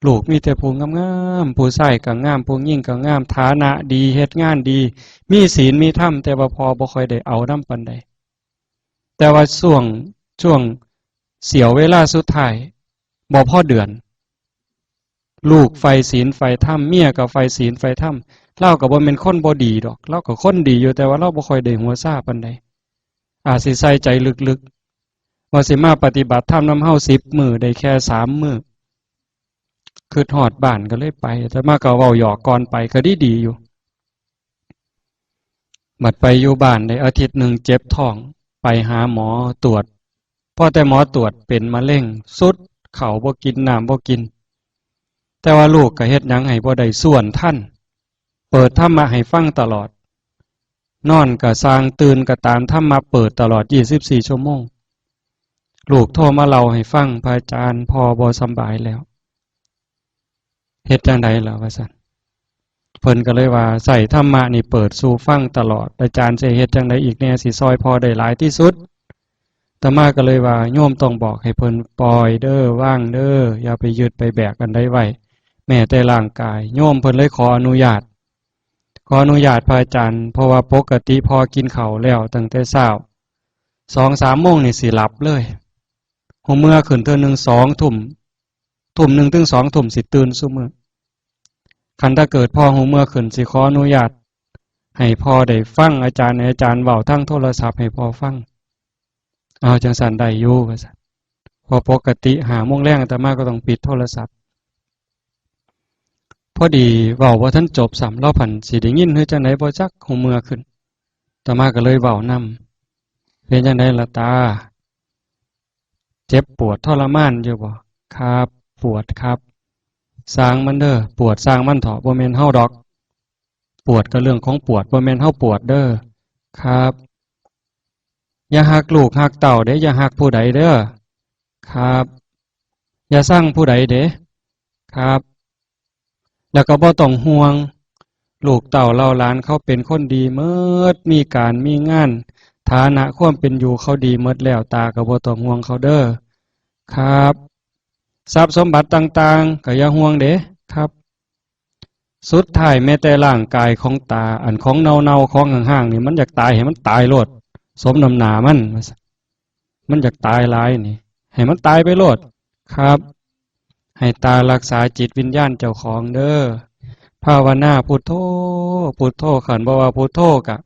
ลูกมีแต่ผู้งามๆ ผู้ชายก็งาม ผู้หญิงก็งาม ฐานะดี เฮ็ดงานดี มีศีลมีธรรม แต่ว่าพ่อบ่ค่อยได้เอานำปานใด แต่ว่าช่วง ช่วงเสี้ยวเวลาสุดท้าย บ่พอเดือน ลูกใฝ่ศีลใฝ่ธรรม เมียก็ใฝ่ศีลใฝ่ธรรม ลาวก็บ่แม่นคนบ่ดีดอก ลาวก็คนดีอยู่ แต่ว่าลาวบ่ค่อยได้หัวซาปานใด อาจสิใส่ใจลึกๆ ว่าสิมาปฏิบัติธรรมนำเฮาสิบมื้อ ได้แค่สามมื้อ คิดฮอดบ้านก็เลยไป อาตมาก็เว้าหยอกก่อนไป ก็ดีๆ อยู่ บัดไปอยู่บ้านได้อาทิตย์หนึ่งเจ็บท้อง ไปหาหมอตรวจ พอแต่หมอตรวจเป็นมะเร็ง สุด ข้าวบ่กิน น้ำบ่กิน แต่ว่าลูกก็เฮ็ดหยังให้บ่ได้ ซ้วนทัน เปิดธรรมะให้ฟังตลอด นอนก็ซ่าง ตื่นก็ตาม ธรรมะเปิดตลอดยี่สิบสี่ชั่วโมง ลูกโทรมาเล่าให้ฟัง พระอาจารย์ พ่อบ่สำบายแล้ว เฮ็ดจั่งใดล่ะ ว่าซั่น เพิ่นก็เลยว่า ใช้ธรรมะนี่เปิดสู่ฟังตลอด อาจารย์สิเฮ็ดจั่งใดอีกแน่ สิซ่อยพ่อได้หลายที่สุด อาตมาก็เลยว่า โยมต้องบอกให้เพิ่นปล่อยเด้อ วางเด้อ อย่าไปยึดไปแบกอันใดไว้ แม้แต่ร่างกาย โยมเพิ่นเลยขออนุญาต ขออนุญาตพระอาจารย์ เพราะว่าปกติพ่อกินข้าวแล้วตั้งแต่เช้า สองสามโมงนี่สิหลับเลย ฮู้เมื่อขึ้นเทื่อหนึ่งสองทุ่ม ทุ่มหนึ่งถึงสองทุ่มสิตื่นซุมื้อ คันถ้าเกิดพ่อฮู้เมื่อขึ้น สิขออนุญาตให้พ่อได้ฟังอาจารย์ ให้อาจารย์เว้าทางโทรศัพท์ให้พ่อฟัง เอาจั่งซั้นได้อยู่ ว่าซั่น เพราะปกติห้าโมงแลงอาตมาก็ต้องปิดโทรศัพท์ พอดีเว้าบ่ทันจบซ้ำ ลาวพันสิได้ยินหรือจั่งใดบ่จัก ฮู้เมื่อขึ้น อาตมาก็เลยเว้านำ เป็นจั่งใดล่ะตา เจ็บปวดทรมานอยู่บ่ ครับ ปวดครับ ซ่างมันเด้อ ปวดซ่างมันเถาะ บ่แม่นเฮาดอก ปวดก็เรื่องของปวด บ่แม่นเฮาปวดเด้อ ครับ อย่าฮักลูกฮักเต้าเด้ อย่าฮักผู้ใดเด้อ ครับ อย่าซังผู้ใดเด้ ครับ แล้วก็บ่ต้องห่วง ลูกเต้าเหล่าหลานเขาเป็นคนดีหมด มีการมีงาน ฐ ฐานะความเป็นอยู่เขาดีหมดแล้ว ตาก็บ่ต้องห่วงเขาเด้อ ครับ ทรัพย์สมบัติต่างๆ ก็อย่าห่วงเด้ ครับ สุดท้ายแม้แต่ร่างกายของตา อันของเน่าๆ ของห่างๆ นี่ มันอยากตาย ให้มันตายโลด สมน้ำหน้ามัน มันอยากตายหลายนี่ ให้มันตายไปโลด ครับ ให้ตารักษาจิตวิญญาณเจ้าของเด้อ ภาวนาพุทโธ พุทโธ คันบ่ว่าพุทโธกะ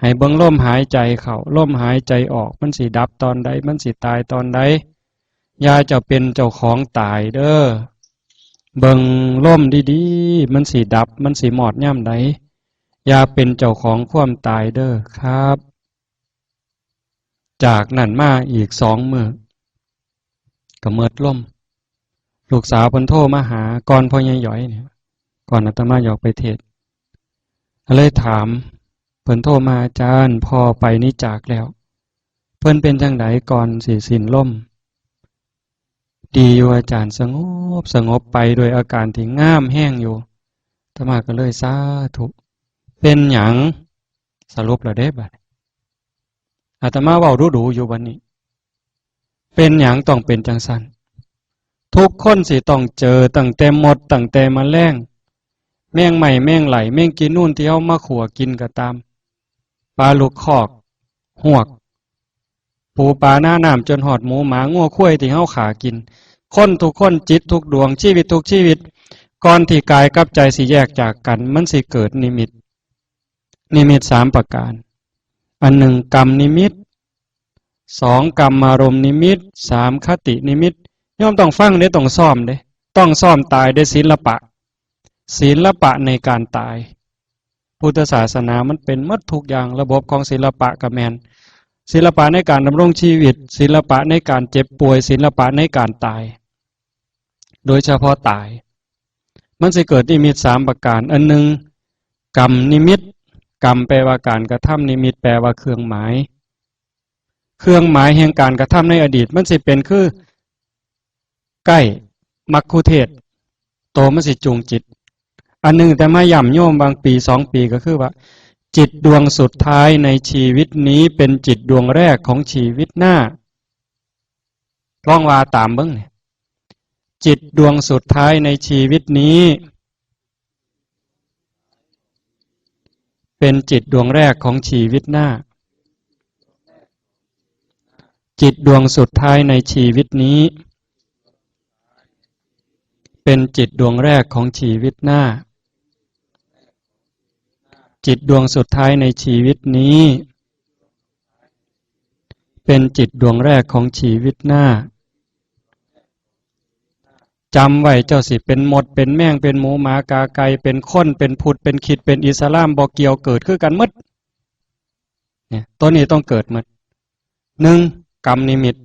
ให้เบิ่งลมหายใจเข้า ลมหายใจออก มันสิดับตอนใด มันสิตายตอนใด อย่าเจ้าเป็นเจ้าของตายเด้อ เบิ่งลมดีๆ มันสิดับ มันสิมอดยามใด อย่าเป็นเจ้าของความตายเด้อ ครับ จากนั้นมาอีกสองมื้อ ก็หมดลม ลูกสาวเพิ่นโทรมาหา ก่อนพ่อใหญ่หยอยเนี่ย ก่อนอาตมาอยากไปเทศน์ ก็เลยถาม เพิ่นโทรมา "อาจารย์ พ่อไปนิจจากแล้ว เพิ่นเป็นจั่งใดก่อนสิสิ้นลม" "ดีอยู่อาจารย์ สงบ สงบไปด้วยอาการที่งามแฮงอยู่" อาตมาก็เลย "สาธุ" เป็นหยัง สรุปแล้วเด้บัดนี้ อาตมาเว้าดูๆ อยู่บัดนี้ เป็นหยังต้องเป็นจั่งซั้น ทุกคนสิต้องเจอ ตั้งแต่มด ตั้งแต่แมลง แมงไม้ แมงไล่ แมงกีนูนที่เฮามาขั่วกินก็ตาม ปลาลูกคอก ฮวก ปูปลาหน้าน้ำ จนฮอดหมูหมางัวควายที่เฮาฆ่ากิน คนทุกคน จิตทุกดวง ชีวิตทุกชีวิต ก่อนที่กายกับใจสิแยกจากกัน มันสิเกิดนิมิต นิมิตสามประการ อันหนึ่งกรรมนิมิต สองกรรมารมณ์นิมิต สามคตินิมิต โยมต้องฟังเด้ ต้องซ้อมเด้ ต้องซ้อมตายเด้ ศิลปะ ศิลปะในการตาย พุทธศาสนามันเป็นหมดทุกอย่าง ระบบของศิลปะก็แม่น ศิลปะในการดำรงชีวิต ศิลปะในการเจ็บป่วย ศิลปะในการตาย โดยเฉพาะตาย มันสิเกิดนิมิตสามประการ อันหนึ่งกรรมนิมิต กรรมแปลว่าการกระทำ นิมิตแปลว่าเครื่องหมาย เครื่องหมายแห่งการกระทำในอดีต มันสิเป็นคือ ใกล้ มัคคุเทศก์ โตมันสิจูงจิต อันหนึ่งแต่มาย้ำโยมบางปีสองปีก็คือว่า จิตดวงสุดท้ายในชีวิตนี้เป็นจิตดวงแรกของชีวิตหน้า ลองว่าตามเบิ่งนี่ จิตดวงสุดท้ายในชีวิตนี้ เป็นจิตดวงแรกของชีวิตหน้า จิตดวงสุดท้ายในชีวิตนี้ เป็นจิตดวงแรกของชีวิตหน้า จิตดวงสุดท้ายในชีวิตนี้ เป็นจิตดวงแรกของชีวิตหน้า จำไว้ เจ้าสิเป็นมด เป็นแมง เป็นหมูหมากาไก่ เป็นคน เป็นผุด เป็นขีด เป็นอิสลาม บ่เกี่ยว เกิดคือกันหมด เนี่ย ตัวนี้ต้องเกิดหมด หนึ่งกรรมนิมิต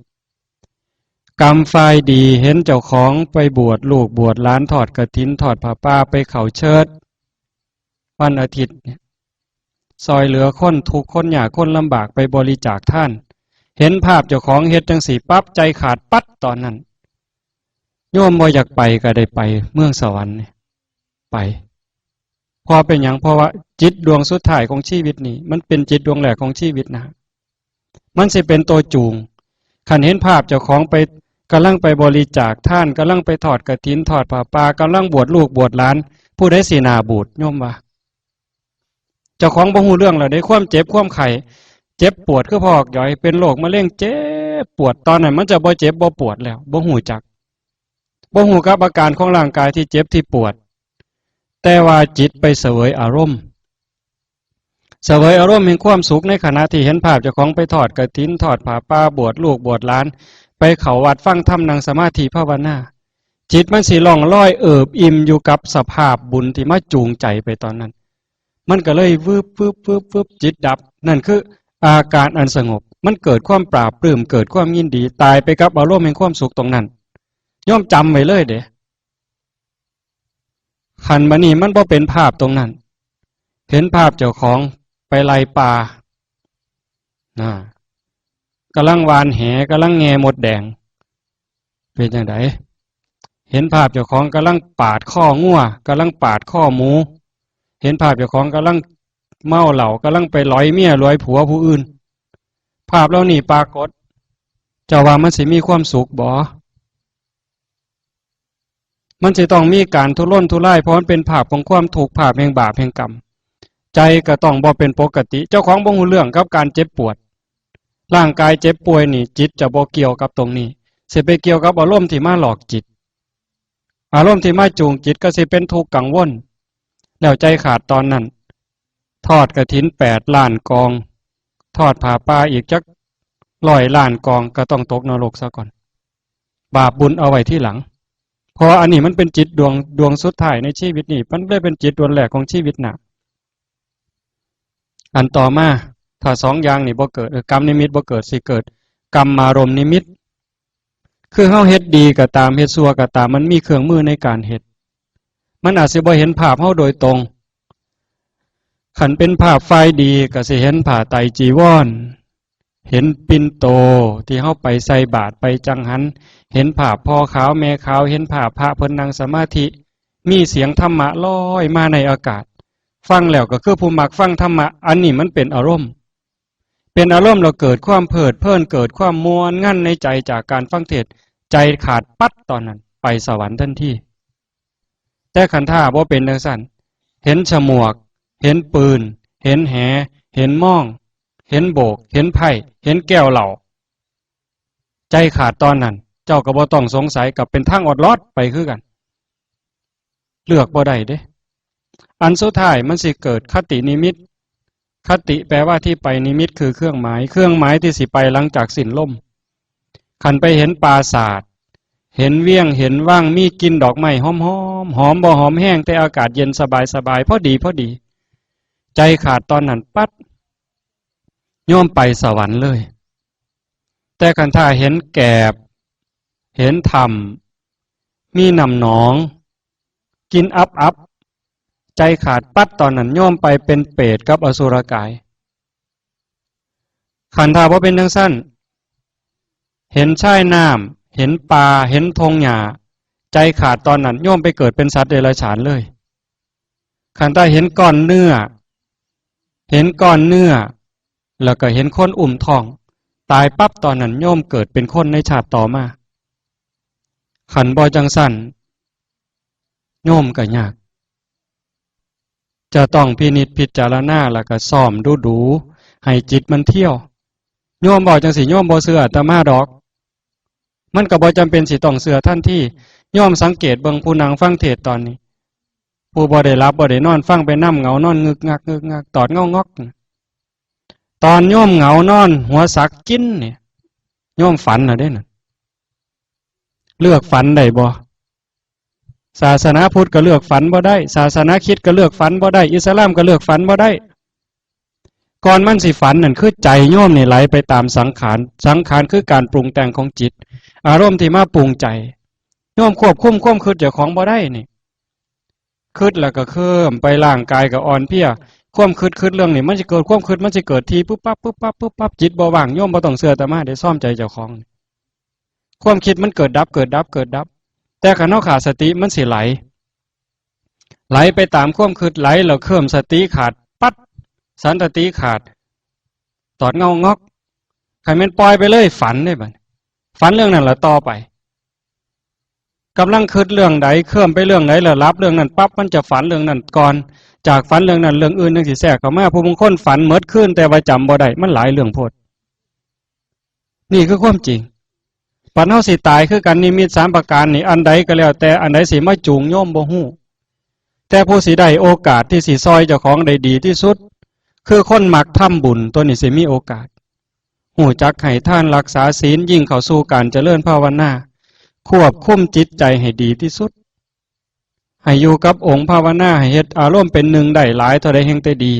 กรรมฝ่ายดี เห็นเจ้าของไปบวชลูกบวชหลาน ทอดกฐิน ทอดผ้าป่า ไปเข้าเชิด วันอาทิตย์เนี่ย ซอยเหลือคนทุกข์คนยากคนลำบาก ไปบริจาคทาน เห็นภาพเจ้าของเฮ็ดจั่งซี้ปั๊บ ใจขาดปั๊ดตอนนั้น โยมบ่อยากไปก็ได้ไป เมืองสวรรค์เนี่ย ไป เพราะเป็นหยัง เพราะว่าจิตดวงสุดท้ายของชีวิตนี่ มันเป็นจิตดวงแรกของชีวิตนะ มันสิเป็นตัวจูง คันเห็นภาพเจ้าของไป กำลังไปบริจาคทาน กำลังไปทอดกฐิน ทอดผ้าป่า กำลังบวชลูกบวชหลาน ผู้ใดสิหน้าบูด โยมว่า เจ้าของบ่ฮู้เรื่องแล้วเด้ ความเจ็บความไข้ เจ็บปวด คือพ่อหยอยเป็นโรคมะเร็ง เจ็บปวด ตอนนั้นมันจะบ่เจ็บบ่ปวดแล้ว บ่ฮู้จัก บ่ฮู้กับอาการของร่างกายที่เจ็บที่ปวด แต่ว่าจิตไปเสวยอารมณ์ เสวยอารมณ์แห่งความสุขในขณะที่เห็นภาพเจ้าของไปทอดกฐิน ทอดผ้าป่า บวชลูกบวชหลาน ไปเข้าวัดฟังธรรม นั่งสมาธิภาวนา จิตมันสิล่องลอยเอิบอิ่มอยู่กับสภาพบุญที่มาจูงใจไปตอนนั้น มันก็เลยวืบวืบวืบวืบ จิตดับ นั่นคืออาการอันสงบ มันเกิดความปลาบปลื้ม เกิดความยินดี ตายไปกับอารมณ์แห่งความสุขตรงนั้น โยมจำไว้เลยเด้ คันบัดนี้มันบ่เป็นภาพตรงนั้น เห็นภาพเจ้าของไปไล่ปลา นะ กำลังหว่านแห กำลังแง่มดแดง เป็นจั่งใด เห็นภาพเจ้าของกำลังปาดคองัว กำลังปาดคอหมู เห็นภาพเจ้าของกำลังเมาเหล้า กำลังไปหลอยเมียหลอยผัวผู้อื่น ภาพเหล่านี้ปรากฏ เจ้าว่ามันสิมีความสุขบ่ มันสิต้องมีการทุรนทุราย เพราะมันเป็นภาพของความทุกข์ ภาพแห่งบาปแห่งกรรม ใจก็ต้องบ่เป็นปกติ เจ้าของบ่ฮู้เรื่องกับการเจ็บปวด ร่างกายเจ็บป่วยนี่ จิตจะบ่เกี่ยวกับตรงนี้ สิไปเกี่ยวกับอารมณ์ที่มาหลอกจิต อารมณ์ที่มาจูงจิตก็สิเป็นทุกข์กังวล แล้วใจขาดตอนนั้น ทอดกฐินแปดล้านกอง ทอดผ้าป่าอีกจักร้อยล้านกอง ก็ต้องตกนรกซะก่อน บาปบุญเอาไว้ทีหลัง เพราะว่าอันนี้มันเป็นจิตดวง ดวงสุดท้ายในชีวิตนี้ มันเลยเป็นจิตดวงแรกของชีวิตหน้า อันต่อมา ถ้าสองอย่างนี่บ่เกิด เออ กรรมนิมิตบ่เกิด สิเกิดกรรมารมณ์นิมิต คือเฮาเฮ็ดดีก็ตาม เฮ็ดชั่วก็ตาม มันมีเครื่องมือในการเฮ็ด มันอาจสิบ่เห็นภาพเฮาโดยตรง คันเป็นภาพฝ่ายดีก็สิเห็นผ้าไตรจีวร เห็นปิ่นโตที่เฮาไปใส่บาตรไปจังหัน เห็นภาพพ่อขาวแม่ขาว เห็นภาพพระเพิ่นนั่งสมาธิ มีเสียงธรรมะลอยมาในอากาศ ฟังแล้วก็คือผู้มักฟังธรรมะ อันนี้มันเป็นอารมณ์ เป็นอารมณ์แล้วเกิดความเพลิดเพลิน เกิดความม่วนงันในใจจากการฟังเทศน์ ใจขาดปั๊ดตอนนั้น ไปสวรรค์ทันที แต่คันถ้าบ่เป็นจั่งซั้น เห็นฉมวก เห็นปืน เห็นแห เห็นม่อง เห็นโบก เห็นไพ่ เห็นแก้วเหล้า ใจขาดตอนนั้น เจ้าก็บ่ต้องสงสัย ก็เป็นทางออดลอดไปคือกัน เลือกบ่ได้เด้ อันสุดท้ายมันสิเกิดคตินิมิต คติแปลว่าที่ไป นิมิตคือเครื่องหมาย เครื่องหมายที่สิไปหลังจากสิ้นลม คันไปเห็นปราสาท เห็นเวียง เห็นวัง มีกลิ่นดอกไม้หอมๆ หอมบ่หอมแฮง แต่อากาศเย็นสบายๆ พอดีพอดี ใจขาดตอนนั้นปั๊ด โยมไปสวรรค์เลย แต่คันถ้าเห็นแกบ เห็นถ้ำ มีน้ำหนอง กลิ่นอับๆ ใจขาดปั๊ดตอนนั้น โยมไปเป็นเปรตกับอสุรกาย คันถ้าบ่เป็นจั่งซั้น เห็นชายน้ำ เห็นป่า เห็นทงหญ้า ใจขาดตอนนั้น โยมไปเกิดเป็นสัตว์เดรัจฉานเลย คันถ้าเห็นก้อนเนื้อ เห็นก้อนเนื้อ แล้วก็เห็นคนอุ้มท้อง ตายปั๊บตอนนั้น โยมเกิดเป็นคนในชาติต่อมา คันบ่จั่งซั้น โยมก็ยาก จะต้องพินิจพิจารณา แล้วก็ซ้อมดูๆ ให้จิตมันเที่ยว โยมเว้าจั่งซี้ โยมบ่เชื่ออาตมาดอก มันก็บ่จำเป็นสิต้องเชื่อทันที โยมสังเกตเบิ่งผู้นั่งฟังเทศน์ตอนนี้ ผู้บ่ได้หลับบ่ได้นอน ฟังไปนำ เหงานอนงึกงักงึกงัก ตอดเงางอก ตอนโยมเหงานอนหัวสักกินเนี่ย โยมฝันน่ะเด้น่ะ เลือกฝันได้บ่ ศาสนาพุทธก็เลือกฝันบ่ได้ ศาสนาคริสต์ก็เลือกฝันบ่ได้ อิสลามก็เลือกฝันบ่ได้ ก่อนมันสิฝันนั่นคือใจโยมนี่ไหลไปตามสังขาร สังขารคือการปรุงแต่งของจิต อารมณ์ที่มาปรุงใจ โยมควบคุมความคิดเจ้าของบ่ได้นี่ คิดแล้วก็เคลิ้มไป ร่างกายก็อ่อนเพลีย ความคิด คิดเรื่องนี้ มันสิเกิด ความคิดมันสิเกิดที ปุ๊บปั๊บ ปุ๊บปั๊บ ปุ๊บปั๊บ จิตบ่ว่าง โยมบ่ต้องเชื่ออาตมาเด้ ซ้อมใจเจ้าของ ความคิดมันเกิดดับ เกิดดับ เกิดดับ แต่คันเฮาขาดสติ มันสิไหล ไหลไปตามความคิด ไหลแล้วเคลิ้ม สติขาดปั๊ด สันตติขาด ตอดเงางอก คันแม่นปล่อยไปเลย ฝันเด้บัดนี้ ฝันเรื่องนั้นละต่อไป กำลังคิดเรื่องใด เคลิ้มไปเรื่องใด แล้วหลับเรื่องนั้นปั๊บ มันจะฝันเรื่องนั้นก่อน จากฝันเรื่องนั้น เรื่องอื่นจั่งสิแทรกเข้ามา ผู้บางคนฝันหมดคืน แต่ว่าจำบ่ได้ มันหลายเรื่องโพด นี่คือความจริง บัดเฮาสิตายคือกัน นิมิตสามประการนี่ อันใดก็แล้วแต่ อันใดสิมาจูงโยมบ่ฮู้ แต่ผู้สิได้โอกาสที่สิซ่อยเจ้าของได้ดีที่สุด คือคนมักทำบุญ ตัวนี้สิมีโอกาส ฮู้จักให้ทาน รักษาศีล ยิ่งเข้าสู่การเจริญภาวนา ควบคุมจิตใจให้ดีที่สุด ให้อยู่กับองค์ภาวนา ให้เฮ็ดอารมณ์เป็นหนึ่งได้หลายเท่าใดแฮ่งแต่ดี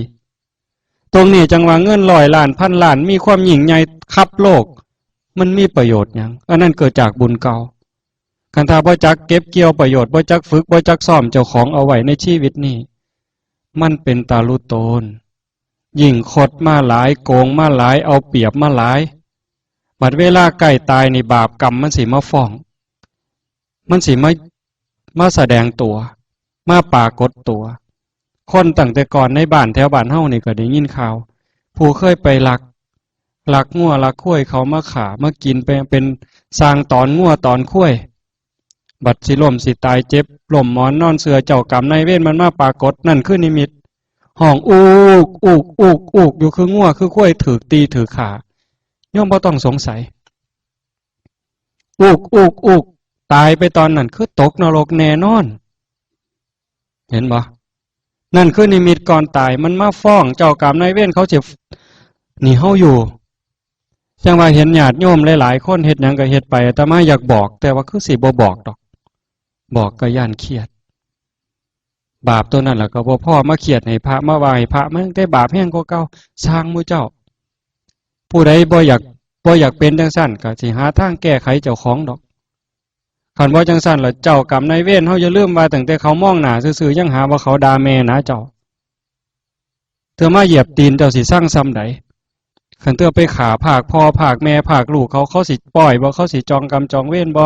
ตรงนี้จั่งว่าเงินร้อยล้าน พันล้าน มีความยิ่งใหญ่คับโลก มันมีประโยชน์หยัง อันนั้นเกิดจากบุญเก่า คันถ้าบ่จักเก็บเกี่ยวประโยชน์ บ่จักฝึก บ่จักซ้อมเจ้าของเอาไว้ในชีวิตนี้ มันเป็นตาลุโตน ยิ่งคดมาหลาย โกงมาหลาย เอาเปรียบมาหลาย บัดเวลาใกล้ตายนี่ บาปกรรมมันสิมาฟ้อง มันสิมา มาแสดงตัว มาปรากฏตัว คนตั้งแต่ก่อนในบ้านแถวบ้านเฮานี่ก็ได้ยินข่าว ผู้เคยไปลัก ลักงัวลักควายเขามาฆ่ามากินไปเป็นสร้างตอนงัวตอนควาย บัดสิล้มสิตายเจ็บล้มหมอนนอนเสื่อ เจ้ากรรมนายเวรมันมาปรากฏ นั่นคือนิมิต ห้องอุกอุกอุกอุกอยู่ คืองัวคือควายถืกตีถืกฆ่า โยมบ่ต้องสงสัย อุกอุกอุก ตายไปตอนนั้นคือตกนรกแน่นอน เห็นบ่ นั่นคือนิมิตก่อนตาย มันมาฟ้องเจ้ากรรมนายเวรเขาสิหนีเฮาอยู่ จั่งว่าเห็นญาติโยมหลายๆคนเฮ็ดหยังก็เฮ็ดไป อาตมาอยากบอก แต่ว่าคือสิบ่บอกดอก บอกก็ย้านเครียด บาปตัวนั้นล่ะก็บ่พอมาเครียดให้พระ มาว่าให้พระ มันได้บาปแฮงกว่าเก่า ซ่างหมู่เจ้า ผู้ใดบ่อยาก บ่อยากเป็นจั่งซั่น ก็สิหาทางแก้ไขเจ้าของดอก คันบ่จั่งซั่นล่ะ เจ้ากรรมนายเวรเฮาอย่าลืมว่า ตั้งแต่เขามองหน้าซื่อๆ ยังหาว่าเขาด่าแม่นะเจ้า เทื่อมาเหยียบตีนเจ้าสิซังส่ำใด คันเทื่อไปฆ่าพรากพ่อพรากแม่พรากลูกเขา เขาสิป้อยบ่ เขาสิจองกรรมจองเวรบ่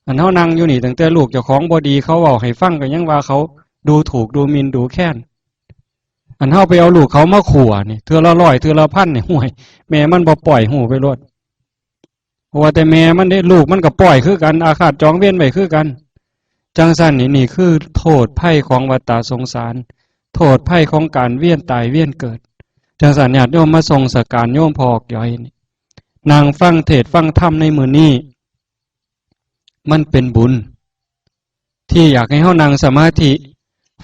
อันเฮานั่งอยู่นี่ ตั้งแต่ลูกเจ้าของบ่ดี เขาเว้าให้ฟังก็ยังว่าเขาดูถูกดูหมิ่นดูแคลน อันเฮาไปเอาลูกเขามาขั่วนี่ เทื่อละร้อยเทื่อละพันนี่ ห่วย แม่มันบ่ป้อย ฮู้ไปโลด เพราะว่าแต่แม่มันเด้ ลูกมันก็ป้อยคือกัน อาฆาตจองเวรไว้คือกัน จั่งซั่นนี่ นี่คือโทษภัยของวัฏฏะสงสาร โทษภัยของการเวียนตายเวียนเกิด จั่งซั่นญาติโยมมาส่งสการโยมพ่อออกย้อยนี่ นั่งฟังเทศน์ฟังธรรมในมื้อนี้ มันเป็นบุญ ที่อยากให้เฮานั่งสมาธิ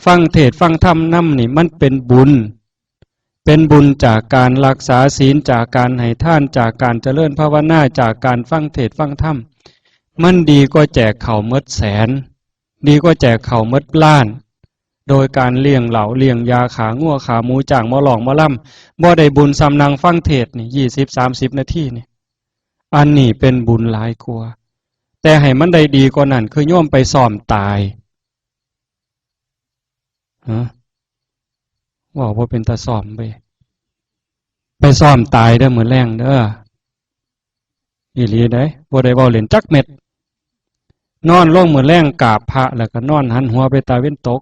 ฟังเทศน์ฟังธรรมนำนี่ มันเป็นบุญ เป็นบุญจากการรักษาศีล จากการให้ทาน จากการเจริญภาวนา จากการฟังเทศน์ฟังธรรม มันดีกว่าแจกข้าวหมดแสน ดีกว่าแจกข้าวหมดล้าน โดยการเลี้ยงเหล้าเลี้ยงยา ฆ่างัวฆ่าหมู จ้างหมอร้องหมอลำ บ่ได้บุญส่ำนั่งฟังเทศน์นี่ ยี่สิบสามสิบนาทีนี่ อันนี้เป็นบุญหลายกว่า แต่ให้มันได้ดีกว่านั้น คือโยมไปซ้อมตาย ฮะ เว้าบ่เป็นตาซ้อมเว้ย ไปซ้อมตายเด้อมื้อแลงเด้อ อีหลีเด้ บ่ได้เว้าเล่นจักเม็ด นอนลงมื้อแลงกราบพระ แล้วก็นอนหันหัวไปตะเว็นตก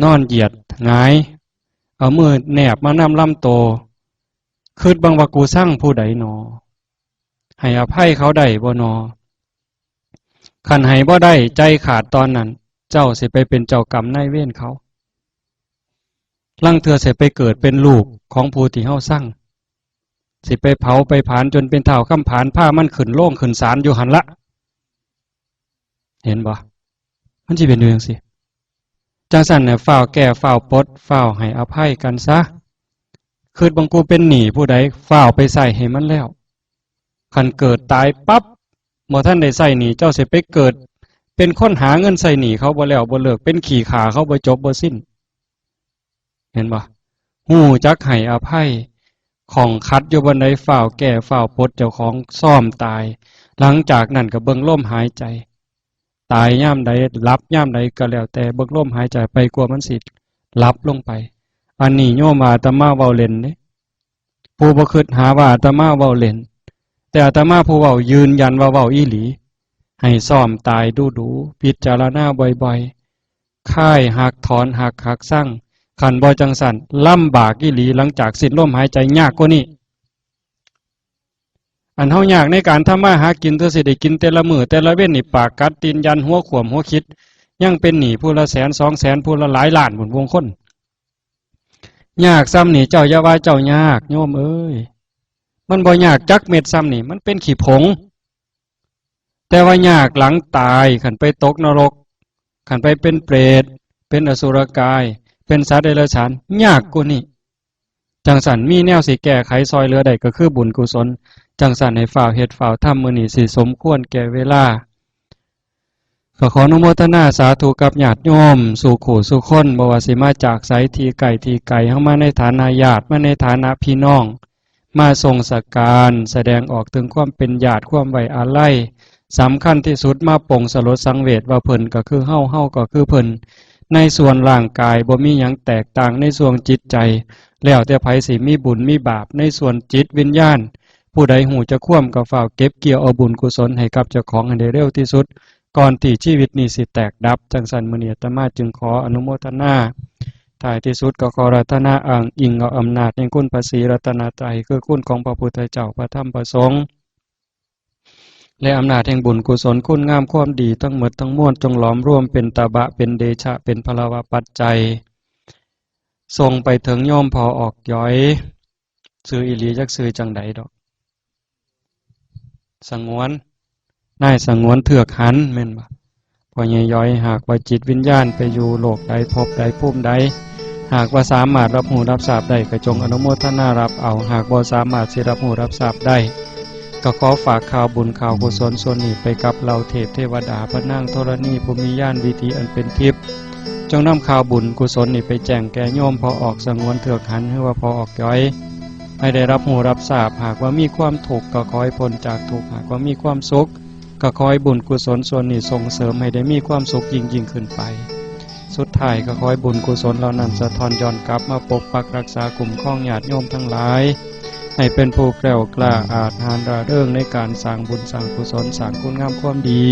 นอนเหยียดหงาย เอามือแนบมานำลำโต คิดเบิ่งว่า กูซังผู้ใดหนอ ให้อภัยเขาได้บ่หนอ คันให้บ่ได้ ใจขาดตอนนั้น เจ้าสิไปเป็นเจ้ากรรมนายเวรเขา ลางเทื่อสิไปเกิดเป็นลูกของผู้ที่เฮาซัง สิไปเผาไปผลาญจนเป็นท้าวคำผาน พามันขึ้นโลงขึ้นศาลอยู่หั่นละ เห็นบ่ มันสิเป็นอยู่จั่งซี้ จั่งซั่นน่ะ ฟ้าวแก้ ฟ้าวปลด ฟ้าวให้อภัยกันซะ คิดเบิ่ง กูเป็นหนี้ผู้ใด ฟ้าวไปใช้ให้มันแล้ว คันเกิดตายปั๊บ บ่ทันได้ใช้หนี้ เจ้าสิไปเกิดเป็นคนหาเงินใช้หนี้เขาบ่แล้วบ่เลิก เป็นขี้ข้าเขาบ่จบบ่สิ้น เห็นบ่ ฮู้จักให้อภัย ข้องขัดอยู่บ่อนใด ฟ้าวแก้ ฟ้าวปลดเจ้าของ ซ้อมตาย หลังจากนั้นก็เบิ่งลมหายใจ ตายยามใด หลับยามใดก็แล้วแต่ เบิ่งลมหายใจไป กว่ามันสิหลับลงไป อันนี้โยมว่าอาตมาเว้าเล่นเด้ ผู้บ่คิดหาว่าอาตมาเว้าเล่น แต่อาตมาผู้เว้ายืนยันว่าเว้าอีหลี ให้ซ้อมตายดูๆ พิจารณาบ่อยๆ คายหักถอนหัก หักซัง คันบ่จั่งซั่น ลำบากอีหลี หลังจากสิ้นลมหายใจยากกว่านี้ อันเฮายากในการทำมาหากิน เทื่อสิได้กินแต่ละมื้อแต่ละเว็นนี่ ปากกัดตีนยัน หัวขวมหัวคิด ยังเป็นหนี้ผู้ละแสนสองแสน ผู้ละหลายล้านพุ้น บางคน ยากส่ำนี่ เจ้าอย่าว่าเจ้ายาก โยมเอ้ย มันบ่ยากจักเม็ดส่ำนี่ มันเป็นขี้ผง แต่ว่ายากหลังตาย คันไปตกนรก คันไปเป็นเปรต เป็นอสุรกาย เป็นสัตว์เดรัจฉาน ยากกว่านี้ จั่งซั่นมีแนวสิแก้ไขซอยเหลือได้ก็คือบุญกุศล จั่งซั่นให้ฟ้าวเฮ็ดฟ้าวทำ มื้อนี้สิสมควรแก่เวลา ก็ขออนุโมทนาสาธุกับญาติโยมสู่คู่สู่คน บ่ว่าสิมาจากไส ที่ใกล้ที่ไกล เฮามาในฐานะญาติ มาในฐานะพี่น้อง มาส่งสักการ แสดงออกถึงความเป็นญาติ ความไว้อาลัย สำคัญที่สุดมาปลงสลดสังเวชว่าเพิ่นก็คือเฮา เฮาก็คือเพิ่น ในส่วนร่างกายบ่มีหยังแตกต่าง ในส่วนจิตใจ แล้วแต่ไผสิมีบุญมีบาป ในส่วนจิตวิญญาณ ผู้ใดฮู้จักความก็ฟ้าวเก็บเกี่ยวเอาบุญกุศลให้กับเจ้าของให้ได้เร็วที่สุด ก่อนที่ชีวิตนี้สิแตกดับ จั่งซั่นมื้อนี้อาตมาจึงขออนุโมทนา ท้ายที่สุดก็ขออาราธนาอ้างอิงเอาอำนาจแห่งคุณพระศรีรัตนตรัย คือคุณของพระพุทธเจ้า พระธรรม พระสงฆ์ และอำนาจแห่งบุญกุศลคุณงามความดีทั้งหมดทั้งมวล จงหลอมรวมเป็นตบะ เป็นเดชะ เป็นพลวปัจจัย ส่งไปถึงโยมพ่อออกย้อย ชื่ออีหลีจักชื่อจังใดดอก สงวน นายสงวนเทือกหัน แม่นบ่ พ่อใหญ่ย้อย หากว่าจิตวิญญาณไปอยู่โลกใดภพใดภูมิใด หากว่าสามารถรับรู้รับทราบได้ ก็จงอนุโมทนารับเอา หากบ่สามารถสิรับรู้รับทราบได้ ก็ขอฝากข่าวบุญข่าวกุศลส่วนนี้ไปกับเหล่าเทพเทวดา พระนางธรณี ผู้มีญาณวิถีอันเป็นทิพย์ จงนำข่าวบุญกุศลนี้ไปแจ้งแก่โยมพ่อออกสงวนเทือกหัน หรือว่าพ่อออกย้อย ให้ได้รับรู้รับทราบ หากว่ามีความทุกข์ก็ขอให้พ้นจากทุกข์ หากว่ามีความสุข ก็ขอให้บุญกุศลส่วนนี้ส่งเสริมให้ได้มีความสุขยิ่งๆขึ้นไป สุดท้ายก็ขอให้บุญกุศลเหล่านั้นสะท้อนย้อนกลับมาปกปักรักษาคุ้มครองญาติโยมทั้งหลาย ให้เป็นผู้แกล้วกล้าอาจหาญร่าเริงในการสร้างบุญสร้างกุศล สร้างคุณงามความดี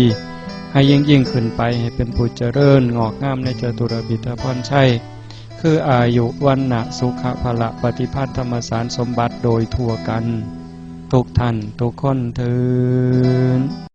ให้ยิ่งๆขึ้นไป ให้เป็นผู้เจริญงอกงามในจตุรพิธพรชัย คืออายุ วรรณะ สุขะ พละ ปฏิภาณ ธรรมสารสมบัติโดยทั่วกัน ทุกท่านทุกคนเทอญ